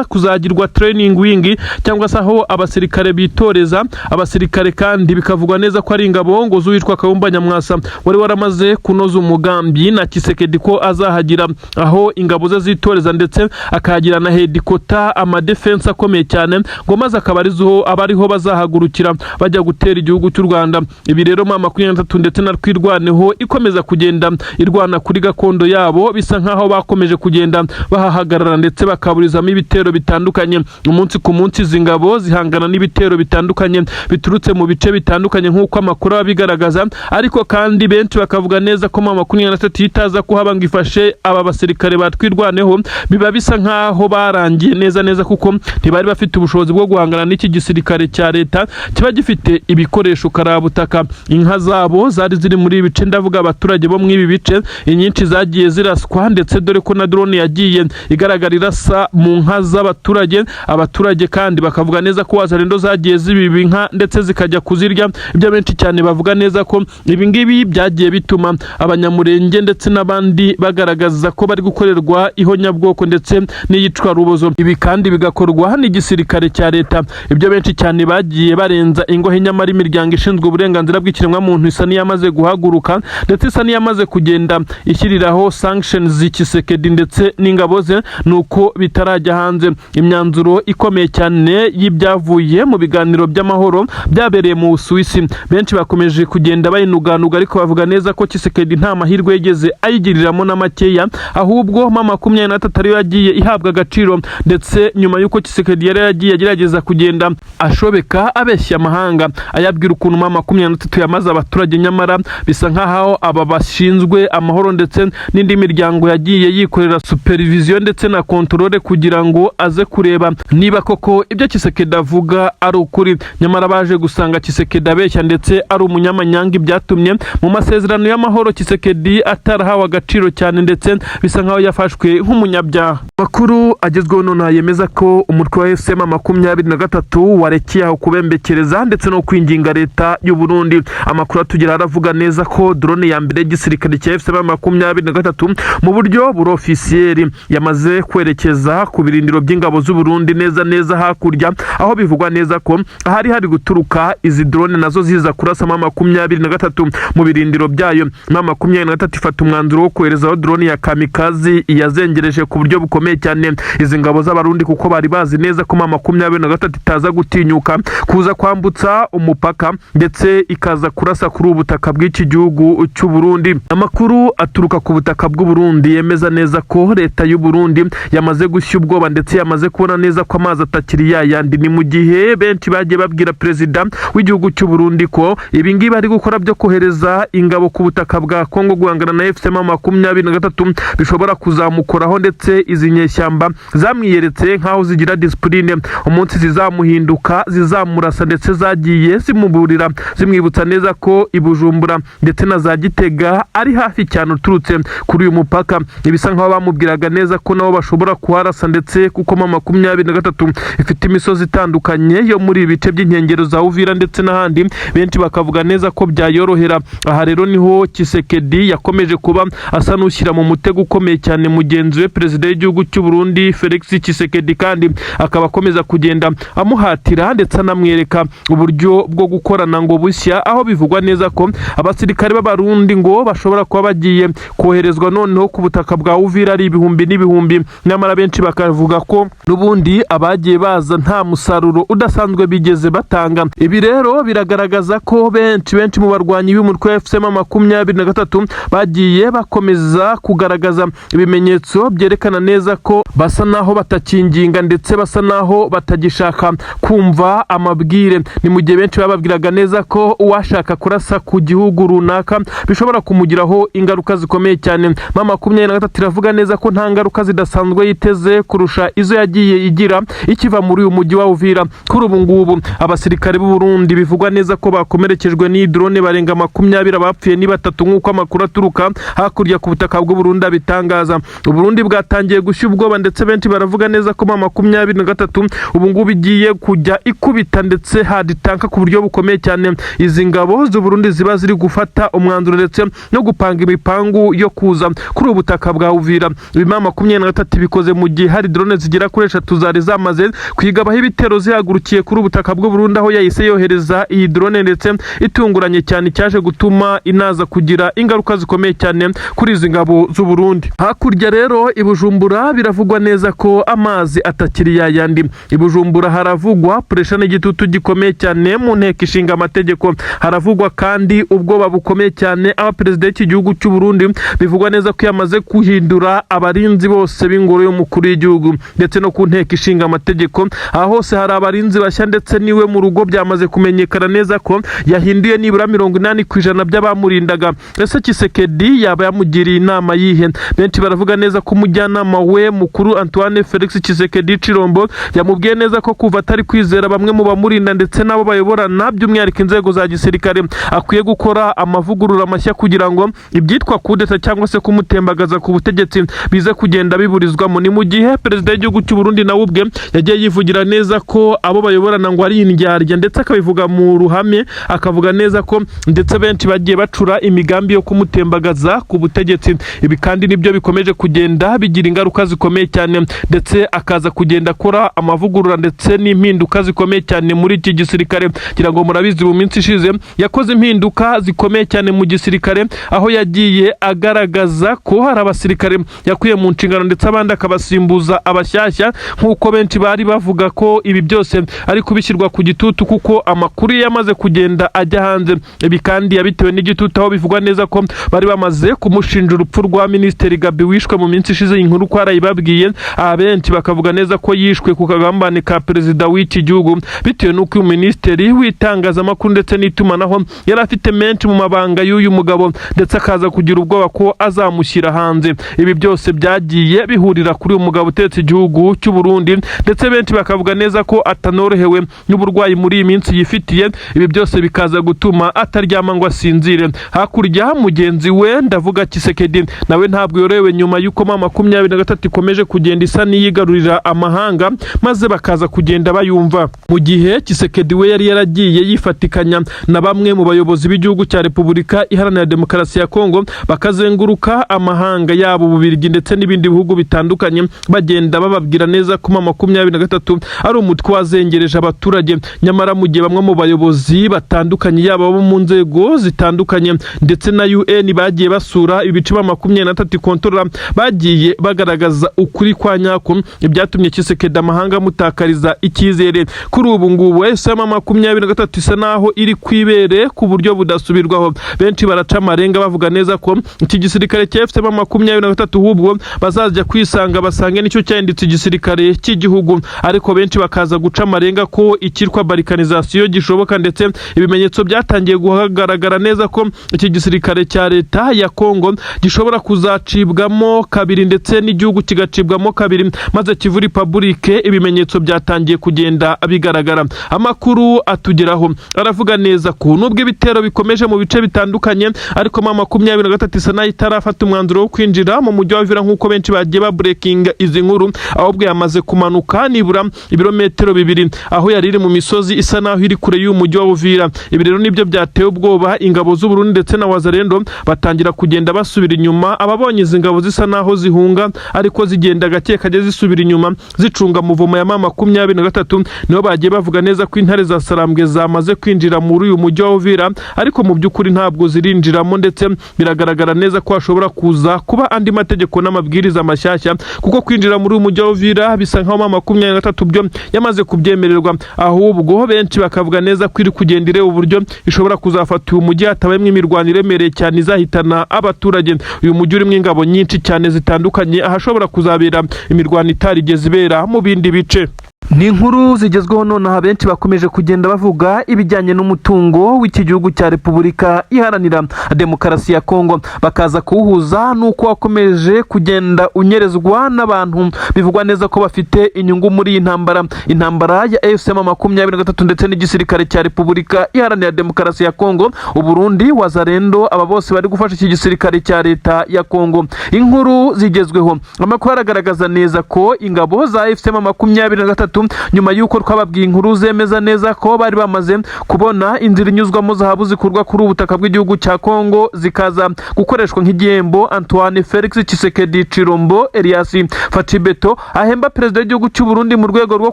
kuzagirwa training wing, cyangwa se aho abasirikare bitoreza abasirikare, kandi bikavugwa neza ko ari ingabo ngo z'uwitwa Kayumba Nyamwasa wari waramaze kunoza umugambi na Tshisekedi ko azahagira aho ingabo ze zitoreza, ndetse akahagira na headquarter, amadéfense akomeye cyane, ngo maze akaba arizo aba ariho bazahagurukira bajya gutera igihugu cy'u Rwanda. Ibi rero M23 ndetse na Twirwaneho ikomeza kugenda irwana kuri gakondo yabo, bisa nkaho bakomeje kugenda bahahagarara ndetse bakaburizamo ibitero bitandukanye umunsi ku munsi. Izi ngabo zihangana n'ibitero bitandukanye biturutse mu bice bitandukanye nk'uko amakuru aba abigaragaza, ariko kandi benshi bakavuga neza ko M23 itaza kuhaba ngo ifashe aba basirikare batwirwaneho, biba bisa nkaho barangiye neza neza, kuko ntibari bafite ubushobozi bwo guhangana n'iki gisirikare cya leta kiba gifite ibikoresho karabutaka. Inka zabo zari ziri muri ibi bice, ndavuga abaturage bo muri ibi bice, inyinshi zagiye ziraswa, ndetse dore ko na drone yagiye igaragara irasa mu nka z'abaturage. Abaturage kandi bakavuga neza ko Wazalendo zagiye zibiba inka ndetse zikajya kuzirya. Ibyo benshi cyane bavuga neza ko ibi ngibi byagiye bituma Abanyamurenge ndetse n'abandi bagaragaza ko bari gukorerwa ihonyabwoko ndetse n'iyicwarubozo. Ibi kandi bigakorwa n'igisirikare cya leta. Ibyo benshi cyane bagiye barenza ingohe, nyamara imiryango ishinzwe uburenganzira bw'ikiremwamuntu isa n'iyamaze guhaguruka, ndetse isa n'iyamaze kugenda ishyiriraho sanctions Tshisekedi ndetse n'ingabo ze, nuko bitarajya hanze. Imyanzuro ikomeye cyane y'ibyavuye mu biganiro by'amahoro byabereye mu Busuwisi, benshi bakomeje kugenda bayinuganuga, ariko bavuga neza ko Tshisekedi nta mahirwe yigeze ayigiriramo na makeya, ahubwo M23 ariyo yagiye ihabwa agaciro. Ndetse nyuma y'uko Tshisekedi yari yagiye agerageza kugenda ashobeka, abeshya amahanga, ayabwira ukuntu M23 yamaze abaturage, nyamara bisa nk'aho aba bashinzwe amahoro ndetse n'indi miryango yagiye yikorera supervision ndetse na contrôle kugira ngo aze kureba niba koko ibyo Tshisekedi avuga ari ukuri. Nyamara baje gusanga Tshisekedi abeshya ndetse ari umunyamanyanga, byatumye mu masezerano y'amahoro y'amahoro Tshisekedi atarahawe agaciro cyane, ndetse bisa nkaho yafashwe nk'umunyabyaha. Makuru agezweho nonaha yemeza ko umutwe wa AFC M23 warekeye aho kubembekereza ndetse no kwinginga leta y'u Burundi. Amakuru atugera aravuga neza ko drone ya mbere y'igisirikare cya AFC M23 mu buryo buri officiel yamaze kwerekeza ku birindiro by'ingabo z'u Burundi neza neza hakurya, aho bivugwa neza ko ahari hari guturuka izi drone nazo ziza kurasa M23 mu birindiro byayo. M23 ifata umwanzuro wo koherezaho drone ya kamikaze yazengereje ku buryo bukomeye cyane izi ngabo z'Abarundi, kuko bari bazi neza ko M23 itaza gutinyuka kuza kwambutsa umupaka ndetse ikaza kurasa kuri ubu butaka bw'iki gihugu cy'u Burundi. Amakuru aturuka ku butaka bw'u Burundi yemeza neza ko leta y'u Burundi yamaze gushya ubwoba ndetse yamaze kubona neza ko amazi atakiri yayandi. Ni mu gihe benshi bagiye babwira perezida w'igihugu cy'u Burundi ko ibi ngibi ari gukora byo kohereza ingabo ku butaka bwa Kongo guhangana na AFC M23 bishobora kuzamukoraho, ndetse izi nyeshyamba zamwiyeretse nk'aho zigira discipline, umunsi zizamuhinduka zizamurasa, ndetse zagiye zimuburira zimwibutsa neza ko i Bujumbura ndetse na za Gitega ari hafi cyane uturutse kuri uyu mupaka. Ibisa nk'aho bamubwiraga neza ko nabo bashobora kuharasa, ndetse kuko M23 ifite imisozi itandukanye yo muri ibi bice by'inkengero za Uvira ndetse n'ahandi, benshi bakavuga neza ko byayorohera. Aha rero niho Tshisekedi yakomeje kuba asa n'ushyira mu mutego ukomeye cyane mugenzi we, perezida w'igihugu cy'u Burundi Felix Tshisekedi, kandi akaba akomeza kugenda amuhatira ndetse anamwereka uburyo bwo gukorana ngo bushya, aho bivugwa neza ko abasirikare b'Abarundi ngo bashobora kuba bagiye koherezwa noneho ku butaka bwa Uvira ari ibihumbi n'ibihumbi. Nyamara benshi bakavuga ko n'ubundi abagiye baza nta musaruro udasanzwe bigeze batanga. Ibi rero biragaragaza ko benshi benshi mu barwanyi b'umutwe wa AFC M23 bagiye bakomeza kugaragaza ibimenyetso byerekana neza ko basa naho batakinginga ndetse basa naho batagishaka kumva amabwire. Ni mu gihe benshi bababwiraga neza ko uwashaka kurasa ku gihugu runaka bishobora kumugiraho ingaruka zikomeye cyane. M23 iravuga neza ko nta ngaruka zidasanzwe yiteze kurusha izo yagiye igira ikiva muri uyu mujyi wa Uvira. Kuri ubu ngubu abasirikare b'u Burundi bivugwa neza ko bakomerekejwe n'iyi drone barenga 20, abapfuye ni 3, nk'uko amakuru aturuka hakurya ku butaka bw'u Burundi abitangaza. Uburundi bwatangiye gushya ubwoba, ndetse benshi baravuga neza ko M23 ubu ngubu igiye kujya ikubita ndetse haditanka ku buryo bukomeye cyane izi ngabo z'u Burundi ziba ziri gufata umwanzuro ndetse no gupanga imipangu yo kuza kuri ubu butaka bwa Uvira. Ibi M23 bikoze mu gihe hari drone zigera kuri 3 zari zamaze kwigabaho ibitero zihagurukiye kuri ubu butaka bw'u Burundi, aho yahise yohereza iyi drone ndetse itunguranye cyane, cyaje gutuma inaza kugira ingaruka zikomeye cyane kuri izi ngabo z'u Burundi. Hakurya rero i Bujumbura biravugwa neza ko amazi atakiri yayandi. I Bujumbura haravugwa pressure n'igitutu gikomeye cyane mu nteko ishinga amategeko. Haravugwa kandi ubwoba bukomeye cyane, aho perezida w'iki gihugu cy'u Burundi bivugwa neza ko yamaze guhindura abarinzi bose b'ingoro y'umukuru w'igihugu ndetse no ku nteko ishinga amategeko. Aha hose hari abarinzi bashya, ndetse niwe mu rugo byamaze kumenyekana neza ko yahinduye nibura 80% by'abamurindaga. Ese Tshisekedi yaba yamugiriye inama yihe? Benshi baravuga neza ko umujyanama we mukuru Antoine Felix Tshisekedi Chilombo yamubwiye neza ko kuva atari kwizera bamwe mu bamurinda ndetse n'abo bayoborana, by'umwihariko inzego za gisirikare, akwiye gukora amavugurura mashya kugira ngo ibyitwa kudeta cyangwa se kumutembagaza ku butegetsi bize kugenda biburizwamo. Ni mu gihe perezida w'igihugu cy'u Burundi nawe ubwe yagiye yivugira neza ko abo bayoborana ngo ari indyarya, ndetse akabivuga mu ruhame, akavuga neza ko ndetse benshi bagiye bacura imigambi yo kumutembagaza ku butegetsi. Ibi kandi nibyo bikomeje kugenda bigira ingaruka zikomeye cyane, ndetse akaza kugenda akora amavugurura ndetse n'impinduka zikomeye cyane muri iki gisirikare. Kugira ngo murabizi, mu minsi ishize yakoze impinduka zikomeye cyane mu gisirikare, aho yagiye agaragaza ko hari abasirikare yakuye mu nshingano ndetse abandi akabasimbuza abashyashya, nk'uko benshi bari bavuga ko ibi byose ari kubishyirwa ku gitutu, kuko amakuru ye yamaze kugenda ajya hanze. Ibi kandi yabitewe n'igitutu, aho bivugwa neza ko bari bamaze kumushinja urupfu rwa minisitiri Gabi wishwe mu minsi ishize. Inkuru ko arayibabwiye, abenshi bakavuga neza ko yishwe ku kagambane ka perezida w'iki gihugu, bitewe n'uko uyu minisitiri w'itangazamakuru ndetse n'itumanaho yari afite menshi mu mabanga y'uyu mugabo, ndetse akaza kugira ubwoba ko azamushyira hanze. Ibi byose byagiye bihurira kuri uyu mugabo utetse igihugu cy'u Burundi, ndetse benshi bakavuga neza ko atanorohewe n'uburwayi muri iyi minsi yifitiye. Ibi byose bikaza gutuma ataryama ngo asinzire. Hakurya Hakurya mugenzi we, ndavuga Tshisekedi, nawe ntabwo yorohewe nyuma y'uko M23 ikomeje kugenda isa n'iyigarurira amahanga, maze bakaza kugenda bayumva. Mu gihe Tshisekedi we yari yaragiye yifatikanya na bamwe mu bayobozi b'igihugu cya Repubulika Iharanira Demokarasi ya Kongo, bakazenguruka amahanga yabo, Ububirigi ndetse n'ibindi bihugu bitandukanye, bagenda bababwira neza ko M23 ari umutwe wazengereje abaturage. Nyamara mu gihe bamwe mu bayobozi batandukanye, yaba abo mu nzego zitandukanye ndetse na UN, bagiye basura ibice M23 ikontorora, bagiye bagaragaza ukuri kwa nyako, ibyatumye Tshisekedi amahanga amutakariza icyizere. Kuri ubu ngubu M23 isa naho iri kwibere ku buryo budasubirwaho. Benshi baraca amarenga bavuga neza ko iki gisirikare cya AFC M23 ahubwo bazajya kwisanga basange nicyo cyahindutse igisirikare cy'igihugu. Ariko benshi bakaza guca amarenga ko icyitwa balkanisation gishoboka, ndetse ibimenyetso byatangiye kugaragara neza ko iki gisirikare cya leta ya Kongo gishobora kuzacibwamo kabiri, ndetse n'igihugu kigacibwamo kabiri, maze Kivu Republic. Ibimenyetso byatangiye kugenda bigaragara. Amakuru atugeraho aravuga neza ko nubwo ibitero bikomeje mu bice bitandukanye, ariko M23 isa nayo itarafata umwanzuro wo kwinjira mu mujyi wa Uvira nk'uko benshi bagiye babreakinga izi nkuru, ahubwo yamaze kumanuka nibura ibirometero 2 aho yari iri mu misozi isa naho iri kure y'uyu mujyi wa Uvira. Ibi rero nibyo byateye ubwoba ingabo z'u Burundi ndetse na Wazalendo, batangira kugenda basubira inyuma. Ababonye izi ngabo zisa naho zihunga ariko zigenda gake kajya zisubira inyuma zicunga muvomo ya M23, nibo bagiye bavuga neza ko intare za Sarambwe zamaze kwinjira muri uyu mujyi wa Uvira, ariko mu by'ukuri ntabwo zirinjiramo, ndetse biragaragara neza ko hashobora kuza kuba andi mategeko n'amabwiriza mashyashya, kuko kwinjira muri uyu mujyi wa Uvira bisa nkaho M23 byo yamaze kubyemererwa. Ahubwo benshi bakavuga neza ko iri kugenda ireba uburyo ishobora kuzafata uyu mujyi hatabayemo imirwano iremereye cyane izahitana abaturage. Uyu mujyi urimo ingabo nyinshi cyane zitandukanye, ahashobora kuzabera imirwano itarigeze ibera mu bindi bice. Ni inkuru zigezweho nonaha. Benshi bakomeje kugenda bavuga ibijyanye n'umutungo w'iki gihugu cya Repubulika Iharanira Demokarasi ya Kongo, bakaza kuwuhuza n'uko wakomeje kugenda unyerezwa n'abantu bivugwa neza ko bafite inyungu muri iyi ntambara, intambara ya AFC M23 ndetse n'igisirikare cya Repubulika Iharanira Demokarasi ya Kongo, Uburundi, Wazalendo, aba bose bari gufasha iki gisirikare cya leta ya Kongo. Inkuru zigezweho, amakuru aragaragaza neza ko ingabo za AFC M23, nyuma y'uko twababwiye inkuru zemeza neza ko bari bamaze kubona inzira inyuzwamo zahabu zikurwa kuri ubu butaka bw'igihugu cya Kongo zikaza gukoreshwa nk'igihembo Antoine Felix Tshisekedi Chilombo Elias Fatshi Béton ahemba perezida w'igihugu cy'u Burundi mu rwego rwo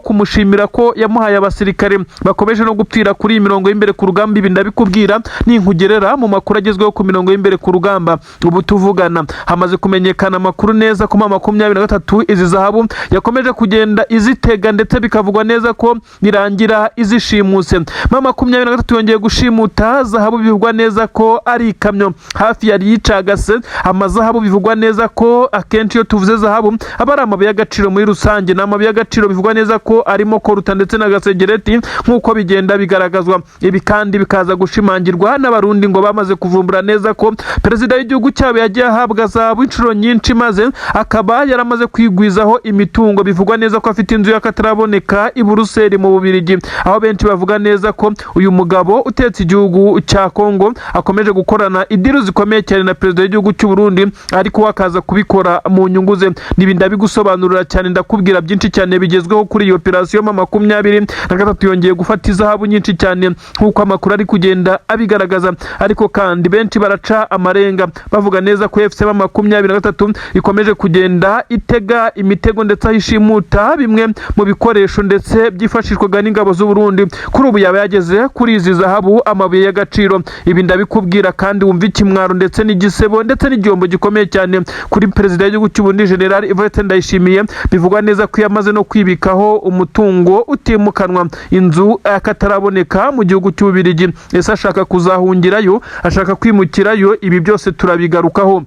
kumushimira ko yamuhaye abasirikare bakomeje no gupfira kuri iyi mirongo y'imbere ku rugamba. Ibi ndabikubwira ninkugerera mu makuru agezweho ku mirongo y'imbere ku rugamba. Ubu tuvugana hamaze kumenyekana amakuru neza ko M23 izi zahabu yakomeje kugenda izitega, ndetse bikavugwa neza ko birangira izishimuse. M23 yongeye gushimuta zahabu bivugwa neza ko ari ikamyo hafi yari yicagase amazahabu. Bivugwa neza ko akenshi iyo tuvuze zahabu aba ari amabuye y'agaciro muri rusange. Ni amabuye y'agaciro bivugwa neza ko arimo coltan ndetse na gasegereti, nk'uko bigenda bigaragazwa. Ibi kandi bikaza gushimangirwa n'Abarundi, ngo bamaze kuvumbura neza ko perezida w'igihugu cyabo yagiye ahabwa zahabu inshuro nyinshi, maze akaba yaramaze kwigwizaho imitungo. Bivugwa neza ko afite inzu y'akataraboneka i Buruseli mu Bubirigi, aho benshi bavuga neza ko uyu mugabo utetse igihugu cya Kongo akomeje gukorana i deal zikomeye cyane na perezida w'igihugu cy'u Burundi, ariko we akaza kubikora mu nyungu ze. Nibi ndabigusobanurira cyane, ndakubwira byinshi cyane bigezweho kuri iyi operasiyo M23 yongeye gufata izahabu nyinshi cyane, nk'uko amakuru ari kugenda abigaragaza. Ariko kandi benshi baraca amarenga bavuga neza ko AFC M23 ikomeje kugenda itega imitego, ndetse aho ishimuta bimwe mu bikoresho ndetse byifashishwaga n'ingabo z'u Burundi, kuri ubu yaba yageze kuri izi zahabu, amabuye y'agaciro. Ibi ndabikubwira kandi wumva ikimwaro ndetse n'igisebo ndetse n'igihombo gikomeye cyane kuri perezida w'igihugu cy'u Burundi, General Evariste Ndayishimiye. Bivugwa neza ko yamaze no kwibikaho umutungo utimukanwa, inzu akataraboneka mu gihugu cy'Ububirigi. Ese ashaka kuzahungirayo? Ashaka kwimukirayo? Ibi byose turabigarukaho.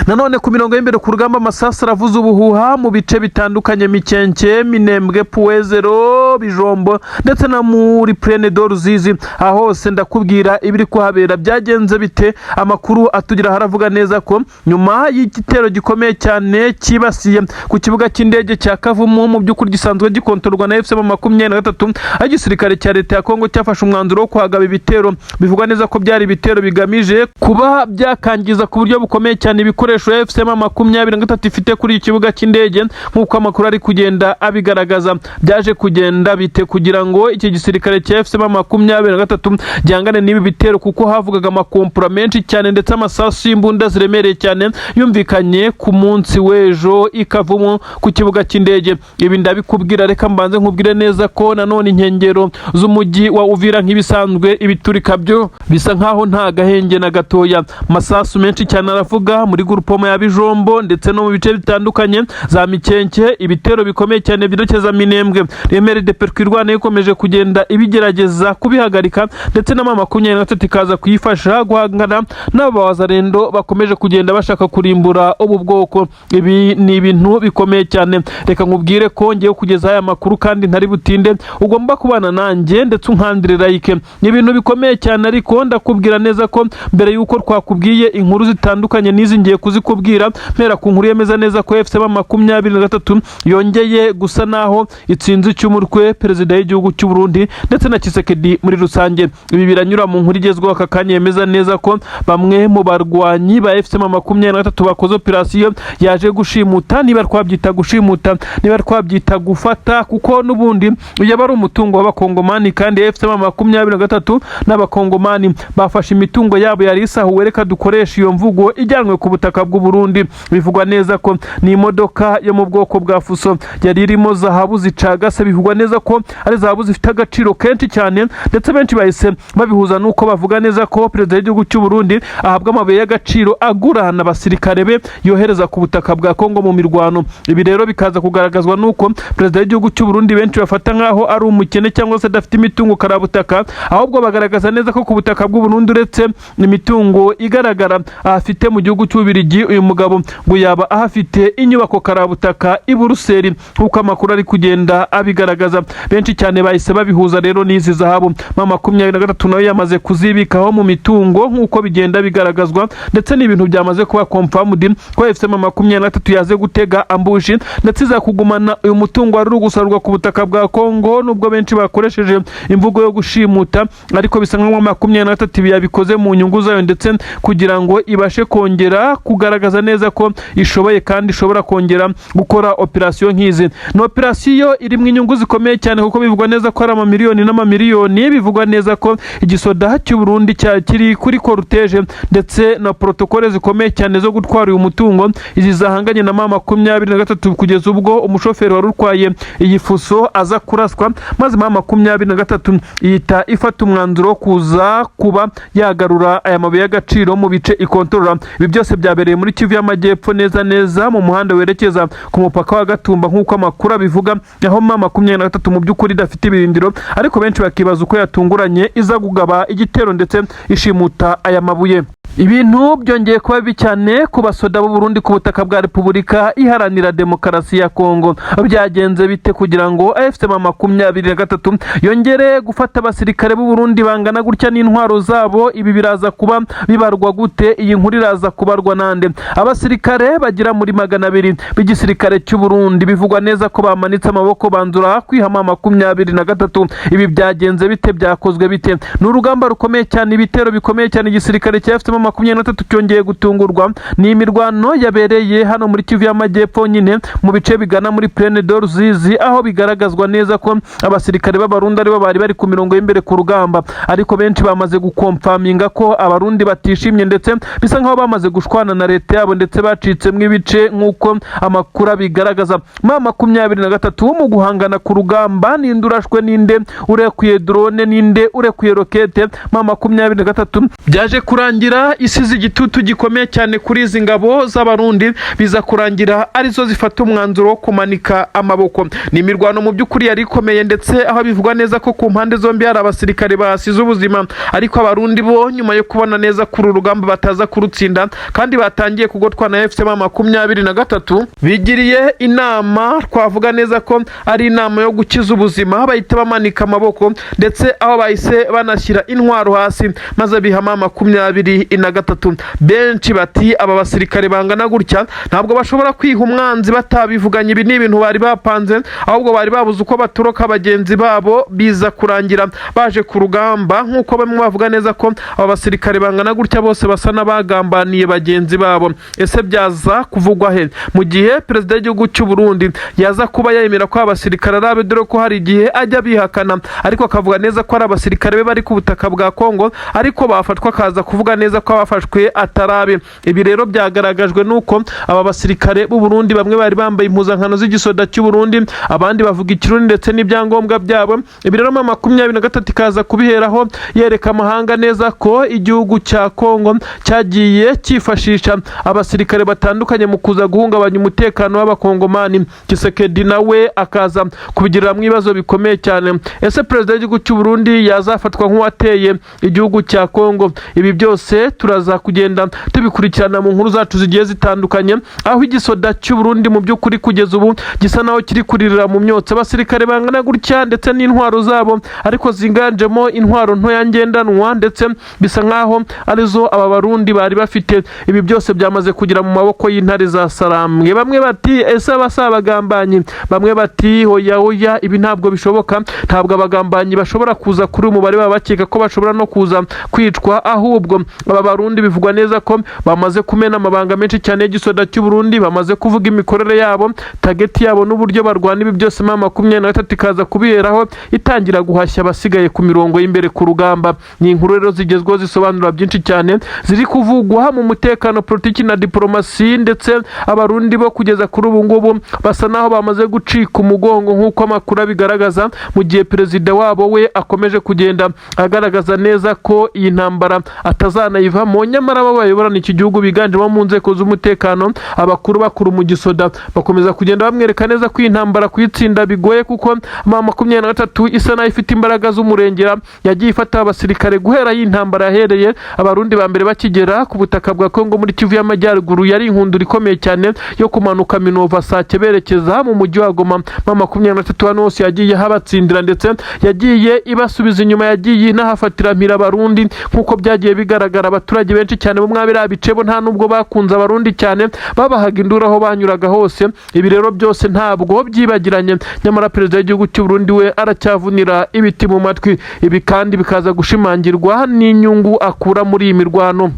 Nanone ku mirongo y'imbere ku rugamba, amasasu aravuza ubuhuha mu bice bitandukanye: Mikenke, Minembwe, Puwezero, Bijombo ndetse na muri Plaine de Ruzizi. Aho hose ndakubwira ibiri kuhabera. Byagenze bite? Amakuru atugira haravuga neza ko nyuma y'igitero gikomeye cyane cyibasiye ku kibuga cy'indege cya Kavumu, mu by'ukuri gisanzwe gikontorwa na AFC M23, aho igisirikare cya leta ya Kongo cyafashe umwanzuro wo kuhagaba ibitero, bivugwa neza ko byari ibitero bigamije kuba byakangiza ku buryo bukomeye cyane ibikoresho AFC M23 ifite kuri iki kibuga cy'indege. Nk'uko amakuru ari kugenda abigaragaza, byaje kugenda bite kugira ngo iki gisirikare cya AFC M23 gihangane n'ibi bitero? Kuko havugaga amakompura menshi cyane ndetse amasasu y'imbunda ziremereye cyane yumvikanye ku munsi w'ejo i Kavumu ku kibuga cy'indege. Ibi ndabikubwira. Reka mbanze nkubwire neza ko nanone inkengero z'umujyi wa Uvira, nk'ibisanzwe, ibiturika byo bisa nkaho nta gahenge na gatoya. Masasu menshi cyane aravuga muri groupement ya Bijombo ndetse no mu bice bitandukanye za Mikenke, ibitero bikomeye cyane byerekeza Minembwe. MRDP Twirwaneho ikomeje kugenda ibigerageza kubihagarika, ndetse na M23 ikaza kuyifasha guhangana n'aba wazalendo bakomeje kugenda bashaka kurimbura ubu bwoko. Ibi ni ibintu bikomeye cyane. Reka nkubwire ko ngiye kugeza aya makuru kandi ntari butinde. Ugomba kubana nanjye ndetse unkandire like. Ni ibintu bikomeye cyane, ariko ndakubwira neza ko mbere y'uko twakubwiye inkuru zitandukanye n'izi ngiye kuzikubwira, mpera ku nkuru yemeza neza ko AFC M23 yongeye gusa naho itsinze icy'umutwe perezida w'igihugu cy'u Burundi ndetse na Tshisekedi muri rusange. Ibi biranyura mu nkuru igezweho aka kanya yemeza neza ko bamwe mu barwanyi ba AFC M23 bakoze operasiyo yaje gushimuta, niba twabyita gushimuta, niba twabyita gufata, kuko n'ubundi yaba ari umutungo w'abakongomani, kandi AFC M23 n'abakongomani bafashe imitungo yabo yari isahuwe, reka dukoreshe iyo mvugo, ijyanwe ku butaka bw'u Burundi. Bivugwa neza ko ni imodoka yo mu bwoko bwa fuso yari irimo zahabu zicagase. Bivugwa neza ko ari zahabu zifite agaciro kenshi cyane, ndetse benshi bahise babihuza n'uko bavuga neza ko perezida w'igihugu cy'u Burundi ahabwa amabuye y'agaciro agurana abasirikare be yohereza ku butaka bwa Kongo mu mirwano. Ibi rero bikaza kugaragazwa n'uko perezida w'igihugu cy'u Burundi benshi bafata nk'aho ari umukene cyangwa se adafite imitungo karabutaka, ahubwo bagaragaza neza ko ku butaka bw'u Burundi, uretse imitungo igaragara afite mu gihugu cy'Ububirigi, uyu mugabo ngo yaba ahafite inyubako karabutaka i Buruseli, nk'uko amakuru ari kugenda abigaragaza. Benshi cyane bahise babihuza rero n'izi zahabu. M23 nayo yamaze kuzibikaho mu mitungo nk'uko bigenda bigaragazwa, ndetse n'ibintu byamaze kuba confirmed ko AFC M23 yaze gutega ambush, ndetse iza kugumana uyu mutungo wari uri gusarurwa ku butaka bwa Kongo. Nubwo benshi bakoresheje imvugo yo gushimuta, ariko bisa nkaho 23 yabikoze mu nyungu zayo, ndetse kugira ngo ibashe kongera kugaragaza neza ko ishoboye kandi ishobora kongera gukora operasiyo nk'izi. Ni operasiyo irimo inyungu zikomeye cyane, kuko bivugwa neza ko ari amamiliyoni n'amamiliyoni. Bivugwa neza ko igisoda cy'u Burundi kiri kuri cortège ndetse na protocole zikomeye cyane zo gutwara uyu mutungo, izi zahanganye na M23, kugeza ubwo umushoferi wari utwaye iyi fuso aza kuraswa, maze M23 ihita ifata umwanzuro wo kuza kuba yagarura aya mabuye y'agaciro mu bice ikontorora. Ibi byose byabereye muri Kivu y'Amajyepfo, neza neza mu muhanda werekeza ku mupaka wa Gatumba, nk'uko amakuru abivuga, aho M23 mu by'ukuri idafite ibirindiro, ariko benshi bakibaza uko yatunguranye iza kugaba igitero ndetse ishimuta aya mabuye. Ibintu byongeye kuba bibi cyane ku basoda b'u Burundi ku butaka bwa Repubulika Iharanira Demokarasi ya Kongo. Byagenze bite kugira ngo AFC M23 yongere gufata abasirikare b'u Burundi bangana gutya n'intwaro zabo? Ibi biraza kuba bibarwa gute? Iyi nkuru iraza kubarwa nande? Abasirikare bagera muri 200 b'igisirikare cy'u Burundi bivugwa neza ko bamanitse amaboko, banzura kwihama 23. Ibi byagenze bite? Byakozwe bite? Ni urugamba rukomeye cyane, ibitero bikomeye cyane. Igisirikare cya AFC M23 cyongeye gutungurwa. Ni imirwano yabereye hano muri Kivu y'Amajyepfo nyine, mu bice bigana muri Plaine de Ruzizi, aho bigaragazwa neza ko abasirikare b'Abarundi aribo bari bari ku mirongo y'imbere ku rugamba, ariko benshi bamaze gukomfaminga ko Abarundi batishimye, ndetse bisa nkaho bamaze gushwana na leta yabo, ndetse bacitsemo ibice nk'uko amakuru abigaragaza. M23 mu guhangana ku rugamba, ninde urashwe, ninde urekuye drone, ninde urekuye rokete? M23 byaje kurangira intambara isize igitutu gikomeye cyane kuri izi ngabo z'Abarundi, biza kurangira arizo zifata umwanzuro wo kumanika amaboko. Ni imirwano mu by'ukuri yari ikomeye, ndetse aho bivugwa neza ko ku mpande zombi hari abasirikare bahasize ubuzima. Ariko Abarundi bo, nyuma yo kubona neza ko uru rugamba bataza kurutsinda kandi batangiye kugotwa na AFC M23, bigiriye inama, twavuga neza ko ari inama yo gukiza ubuzima, bahita bamanika amaboko, ndetse aho bahise banashyira intwaro hasi maze bihama 23. Benshi bati: "Aba basirikare bangana gutya ntabwo bashobora kwiha umwanzi batabivuganye. Ibi ni ibintu bari bapanze, ahubwo bari babuze uko batoroka bagenzi babo, biza kurangira baje ku rugamba." Nk'uko bamwe bavuga neza ko aba basirikare bangana gutya bose basa n'abagambaniye bagenzi babo. Ese byaza kuvugwa he mu gihe perezida w'igihugu cy'u Burundi yaza kuba yemera ko aba basirikare ari abe, dore ko hari igihe ajya abihakana, ariko akavuga neza ko ari abasirikare be bari ku butaka bwa Kongo, ariko bafatwa akaza kuvuga neza ko abafashwe atari abe? Ibi rero byagaragajwe n'uko aba basirikare b'u Burundi bamwe bari bambaye impuzankano z'igisoda cy'u Burundi, abandi bavuga Ikirundi ndetse n'ibyangombwa byabo. Ibi rero 23 ikaza kubiheraho yereka amahanga neza ko igihugu cya Kongo cyagiye cyifashisha abasirikare batandukanye mu kuza guhungabanya umutekano w'Abakongomani. Tshisekedi nawe akaza kubigiriramo ibibazo bikomeye cyane. Ese perezida w'igihugu cy'u Burundi yazafatwa nk'uwateye igihugu cya Kongo? Ibi byose turaza kugenda tubikurikirana mu nkuru zacu zigiye zitandukanye, aho igisoda cy'u Burundi mu by'ukuri kugeza ubu gisa naho kiri kuririra mu myotsi. Abasirikare bangana gutya ndetse n'intwaro zabo, ariko ziganjemo intwaro ntoya ngendanwa, ndetse bisa nkaho arizo aba Barundi bari bafite, ibi byose byamaze kugera mu maboko y'intare za Sarambwe. Bamwe bati: "Ese aba si abagambanyi?" Bamwe bati: "Hoya, hoya, ibi ntabwo bishoboka, ntabwo abagambanyi bashobora kuza kuri uyu mubare, baba bakeka ko bashobora no kuza kwicwa." Ahubwo aba Barundi bivugwa neza ko bamaze kumena amabanga menshi cyane y'igisoda cy'u Burundi, bamaze kuvuga imikorere yabo, target yabo n'uburyo barwana. Ibi byose 23 ikaza kubiheraho itangira guhashya abasigaye ku mirongo y'imbere ku rugamba. Ni inkuru rero zigezweho zisobanura byinshi cyane ziri kuvugwa mu mutekano, politiki na diporomasi, ndetse Abarundi bo kugeza kuri ubu ngubu basa naho bamaze gucika umugongo nk'uko amakuru abigaragaza, mu gihe perezida wabo we akomeje kugenda agaragaza neza ko iyi ntambara atazanayivamo. Nyamara abo bayoborana iki gihugu biganjemo mu nzego z'umutekano, abakuru bakuru mu gisoda, bakomeza kugenda bamwereka neza ko iyi ntambara kuyitsinda bigoye, kuko 23 isa naho ifite imbaraga z'umurengera. Yagiye ifata abasirikare guhera iyi ntambara yahereye, Abarundi ba mbere bakigera ku butaka bwa Kongo muri Kivu y'Amajyaruguru. Yari inkundura ikomeye cyane yo kumanuka Minova, Sake, berekeza mu mujyi wa Goma. 23 hano hose yagiye habatsindira, ndetse yagiye ibasubiza inyuma, yagiye inahafatira mpira Abarundi nk'uko byagiye bigaragara. Abaturage benshi cyane bo mwabiriya bice bo nta nubwo bakunze Abarundi cyane, babahaga induru aho banyuraga hose. Ibi rero byose ntabwo byibagiranye, nyamara perezida w'igihugu cy'u Burundi we aracyavunira ibiti mu matwi. Ibi kandi bikaza gushimangirwa n'inyungu akura muri iyi mirwano.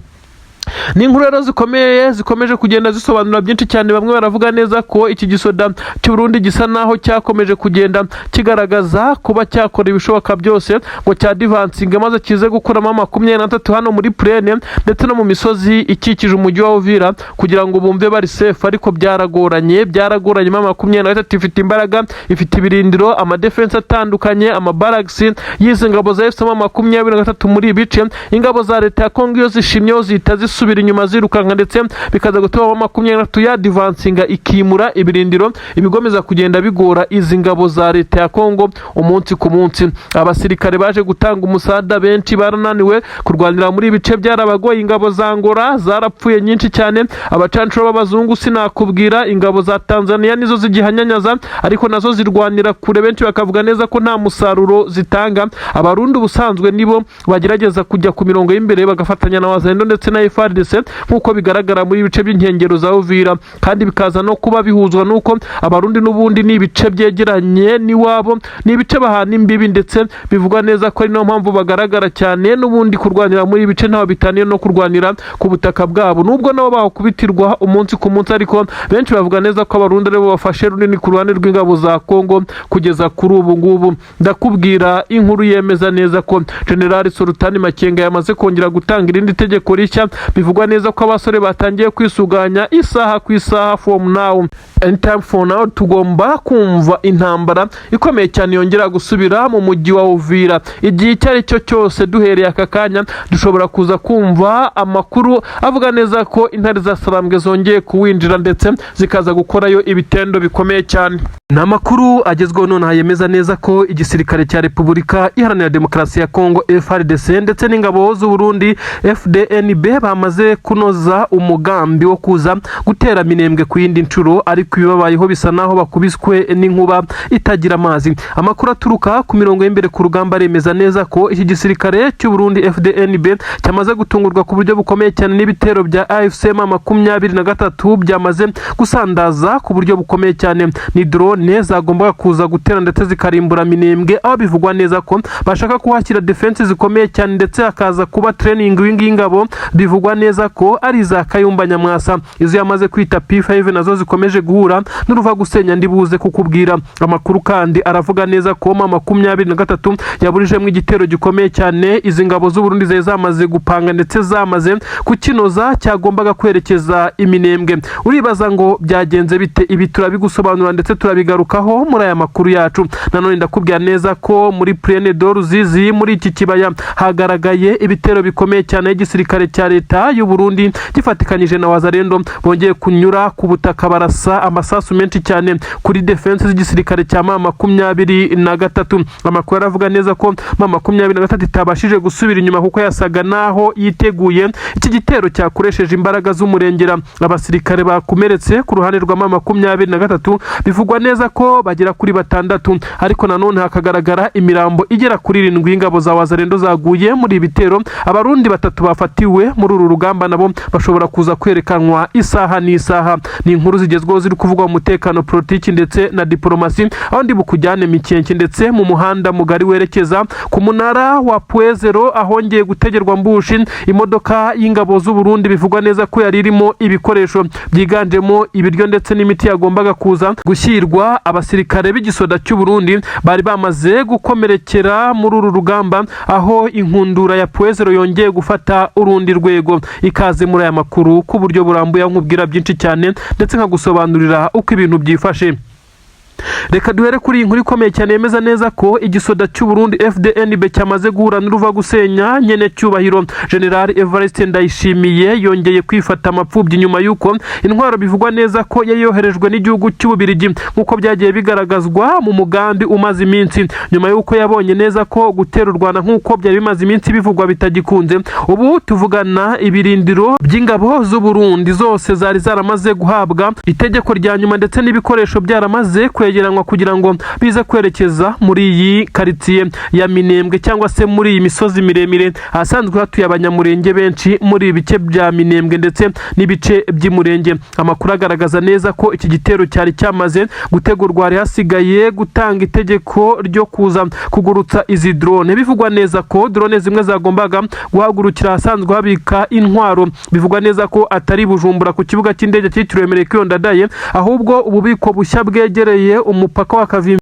Ni inkuru rero zikomeye zikomeje kugenda zisobanura byinshi cyane. Bamwe baravuga neza ko iki gisoda cy'u Burundi gisa naho cyakomeje kugenda kigaragaza kuba cyakora ibishoboka byose ngo cyadivansinge maze kize gukuramo 23 hano muri plaine ndetse no mu misozi ikikije umujyi wa Uvira, kugira ngo bumve bari safe, ariko byaragoranye, byaragoranye. 23 ifite imbaraga, ifite ibirindiro, amadefense atandukanye, amabaragisi y'izi ngabo za AFC 23 muri ibi bice. Ingabo za leta ya Kongo iyo zishimyeho zihita zisubira inyuma zirukanka, ndetse bikaza gutuma 23 yadivansinga ikimura ibirindiro, ibigomeza kugenda bigora izi ngabo za leta ya Kongo umunsi ku munsi. Abasirikare baje gutanga umusada benshi barananiwe kurwanira muri ibi bice, byarabagoye. Ingabo za Angola zarapfuye nyinshi cyane, abacancuro b'abazungu sinakubwira, ingabo za Tanzania nizo zigihanyanyaza, ariko nazo zirwanira kure, benshi bakavuga neza ko nta musaruro zitanga. Abarundi ubusanzwe nibo bagerageza kujya ku mirongo y'imbere bagafatanya na Wazalendo ndetse na FARDC, nk'uko bigaragara muri ibice by'inkengero za Uvira, kandi bikaza no kuba bihuzwa n'uko Abarundi n'ubundi ni ibice byegeranye n'iwabo, ni ibice bahana imbibi, ndetse bivugwa neza ko ari niyo mpamvu bagaragara cyane. N'ubundi kurwanira muri ibi bice ntaho bitaniye no kurwanira ku butaka bwabo, nubwo nabo bakubitirwa umunsi ku munsi, ariko benshi bavuga neza ko Abarundi aribo bafashe runini ku ruhande rw'ingabo za Kongo kugeza kuri ubu ngubu. Ndakubwira inkuru yemeza neza ko General Sultani Makenga yamaze kongera gutanga irindi tegeko rishya. Bivugwa neza ko Bivugwa neza ko abasore batangiye kwisuganya isaha ku isaha. From now, anytime for now, tugomba kumva intambara ikomeye cyane yongera gusubira mu mujyi wa Uvira. Igihe icyo ari cyo cyose, duhereye aka kanya, dushobora kuza kumva amakuru avuga neza ko intare za Sarambwe zongeye kuwinjira ndetse zikaza gukorayo ibitendo bikomeye cyane. Ni amakuru agezweho nonaha yemeza neza ko igisirikare cya Repubulika Iharanira Demokarasi ya Kongo, FARDC, ndetse n'ingabo z'u Burundi, FDNB, bamaze kunoza umugambi wo kuza gutera Minembwe ku yindi nshuro, ariko ibibabayeho bisa naho bakubiswe n'inkuba itagira amazi. Amakuru aturuka ku mirongo y'imbere ku rugamba aremeza neza ko iki gisirikare cy'u Burundi, FDNB, cyamaze gutungurwa ku buryo bukomeye cyane n'ibitero bya AFC M23 byamaze gusandaza ku buryo bukomeye cyane. Ni drone zagombaga kuza gutera ndetse zikarimbura Minembwe, aho bivugwa neza ko bashaka kuhashyira defense zikomeye cyane ndetse hakaza kuba training y'ingabo bivugwa neza ko ari iza Kayumba Nyamwasa, izo yamaze kwita P5, nazo zikomeje guhura n'uruva gusenya. Ndibuze kukubwira amakuru kandi aravuga neza ko M23 yaburijemo igitero gikomeye cyane izi ngabo z'u Burundi zari zamaze gupanga ndetse zamaze kukinoza, cyagombaga kwerekeza iminembwe. Uribaza ngo byagenze bite? Ibi turabigusobanura ndetse turabigarukaho muri aya makuru yacu. Nanone ndakubwira neza ko muri Plaine de Ruzizi, muri iki kibaya, hagaragaye ibitero bikomeye cyane y'igisirikare cya leta y'u Burundi gifatikanyije na Wazalendo. Bongeye kunyura ku butaka barasa amasasu menshi cyane kuri defense z'igisirikare cya M23. Amakuru aravuga neza ko M23 itabashije gusubira inyuma kuko yasaga naho yiteguye iki gitero cyakoresheje imbaraga z'umurengera. Abasirikare bakomeretse ku ruhande rwa M23 bivugwa neza ko bagera kuri batandatu, ariko nanone hakagaragara imirambo igera kuri 7 y'ingabo za Wazalendo zaguye muri ibi bitero. Abarundi batatu bafatiwe muri uru rugamba nabo bashobora kuza kwerekanwa isaha n'isaha. Ni inkuru zigezweho ziri kuvugwa mu mutekano, politiki ndetse na diporomasi, aho ndi bukujyane Mikenke ndetse mu muhanda mugari werekeza ku munara wa Pwezero, ahongeye gutegerwa ambush imodoka y'ingabo z'u Burundi bivugwa neza ko yari irimo ibikoresho byiganjemo ibiryo ndetse n'imiti yagombaga kuza gushyirwa abasirikare b'igisoda cy'u Burundi bari bamaze gukomerekera muri uru rugamba, aho inkundura ya Pwezero yongeye gufata urundi rwego. Ikaze muri aya makuru ku buryo burambuye, aho nkubwira byinshi cyane ndetse nkagusobanurira uko ibintu byifashe. Reka duhere kuri iyi nkuru ikomeye cyane yemeza neza ko igisoda cy'u Burundi, FDNB, cyamaze guhura n'uruva gusenya. Nyene cyubahiro General Evariste Ndayishimiye yongeye kwifata amapfubyi nyuma y'uko intwaro bivugwa neza ko yari yoherejwe n'igihugu cy'Ububirigi, nk'uko byagiye bigaragazwa mu mugambi umaze iminsi, nyuma y'uko yabonye neza ko gutera u Rwanda nk'uko byari bimaze iminsi bivugwa bitagikunze. Ubu tuvugana, ibirindiro by'ingabo z'u Burundi zose zari zaramaze guhabwa itegeko rya nyuma ndetse n'ibikoresho byaramaze kwegeranywa kugira ngo bize kwerekeza muri iyi karitsiye ya Minembwe, cyangwa se muri iyi misozi miremire ahasanzwe hatuye Abanyamurenge benshi, muri ibi bice bya Minembwe ndetse n'ibice by'Imurenge. Amakuru agaragaza neza ko iki gitero cyari cyamaze gutegurwa, hari hasigaye gutanga itegeko ryo kuza kugurutsa izi drone. Bivugwa neza ko drone zimwe zagombaga guhagurukira ahasanzwe habika intwaro, bivugwa neza ko atari Bujumbura ku kibuga cy'indege cyitiriwe Melchior Ndadaye, ahubwo ububiko bushya bwegereye umupaka wa Kavimbi.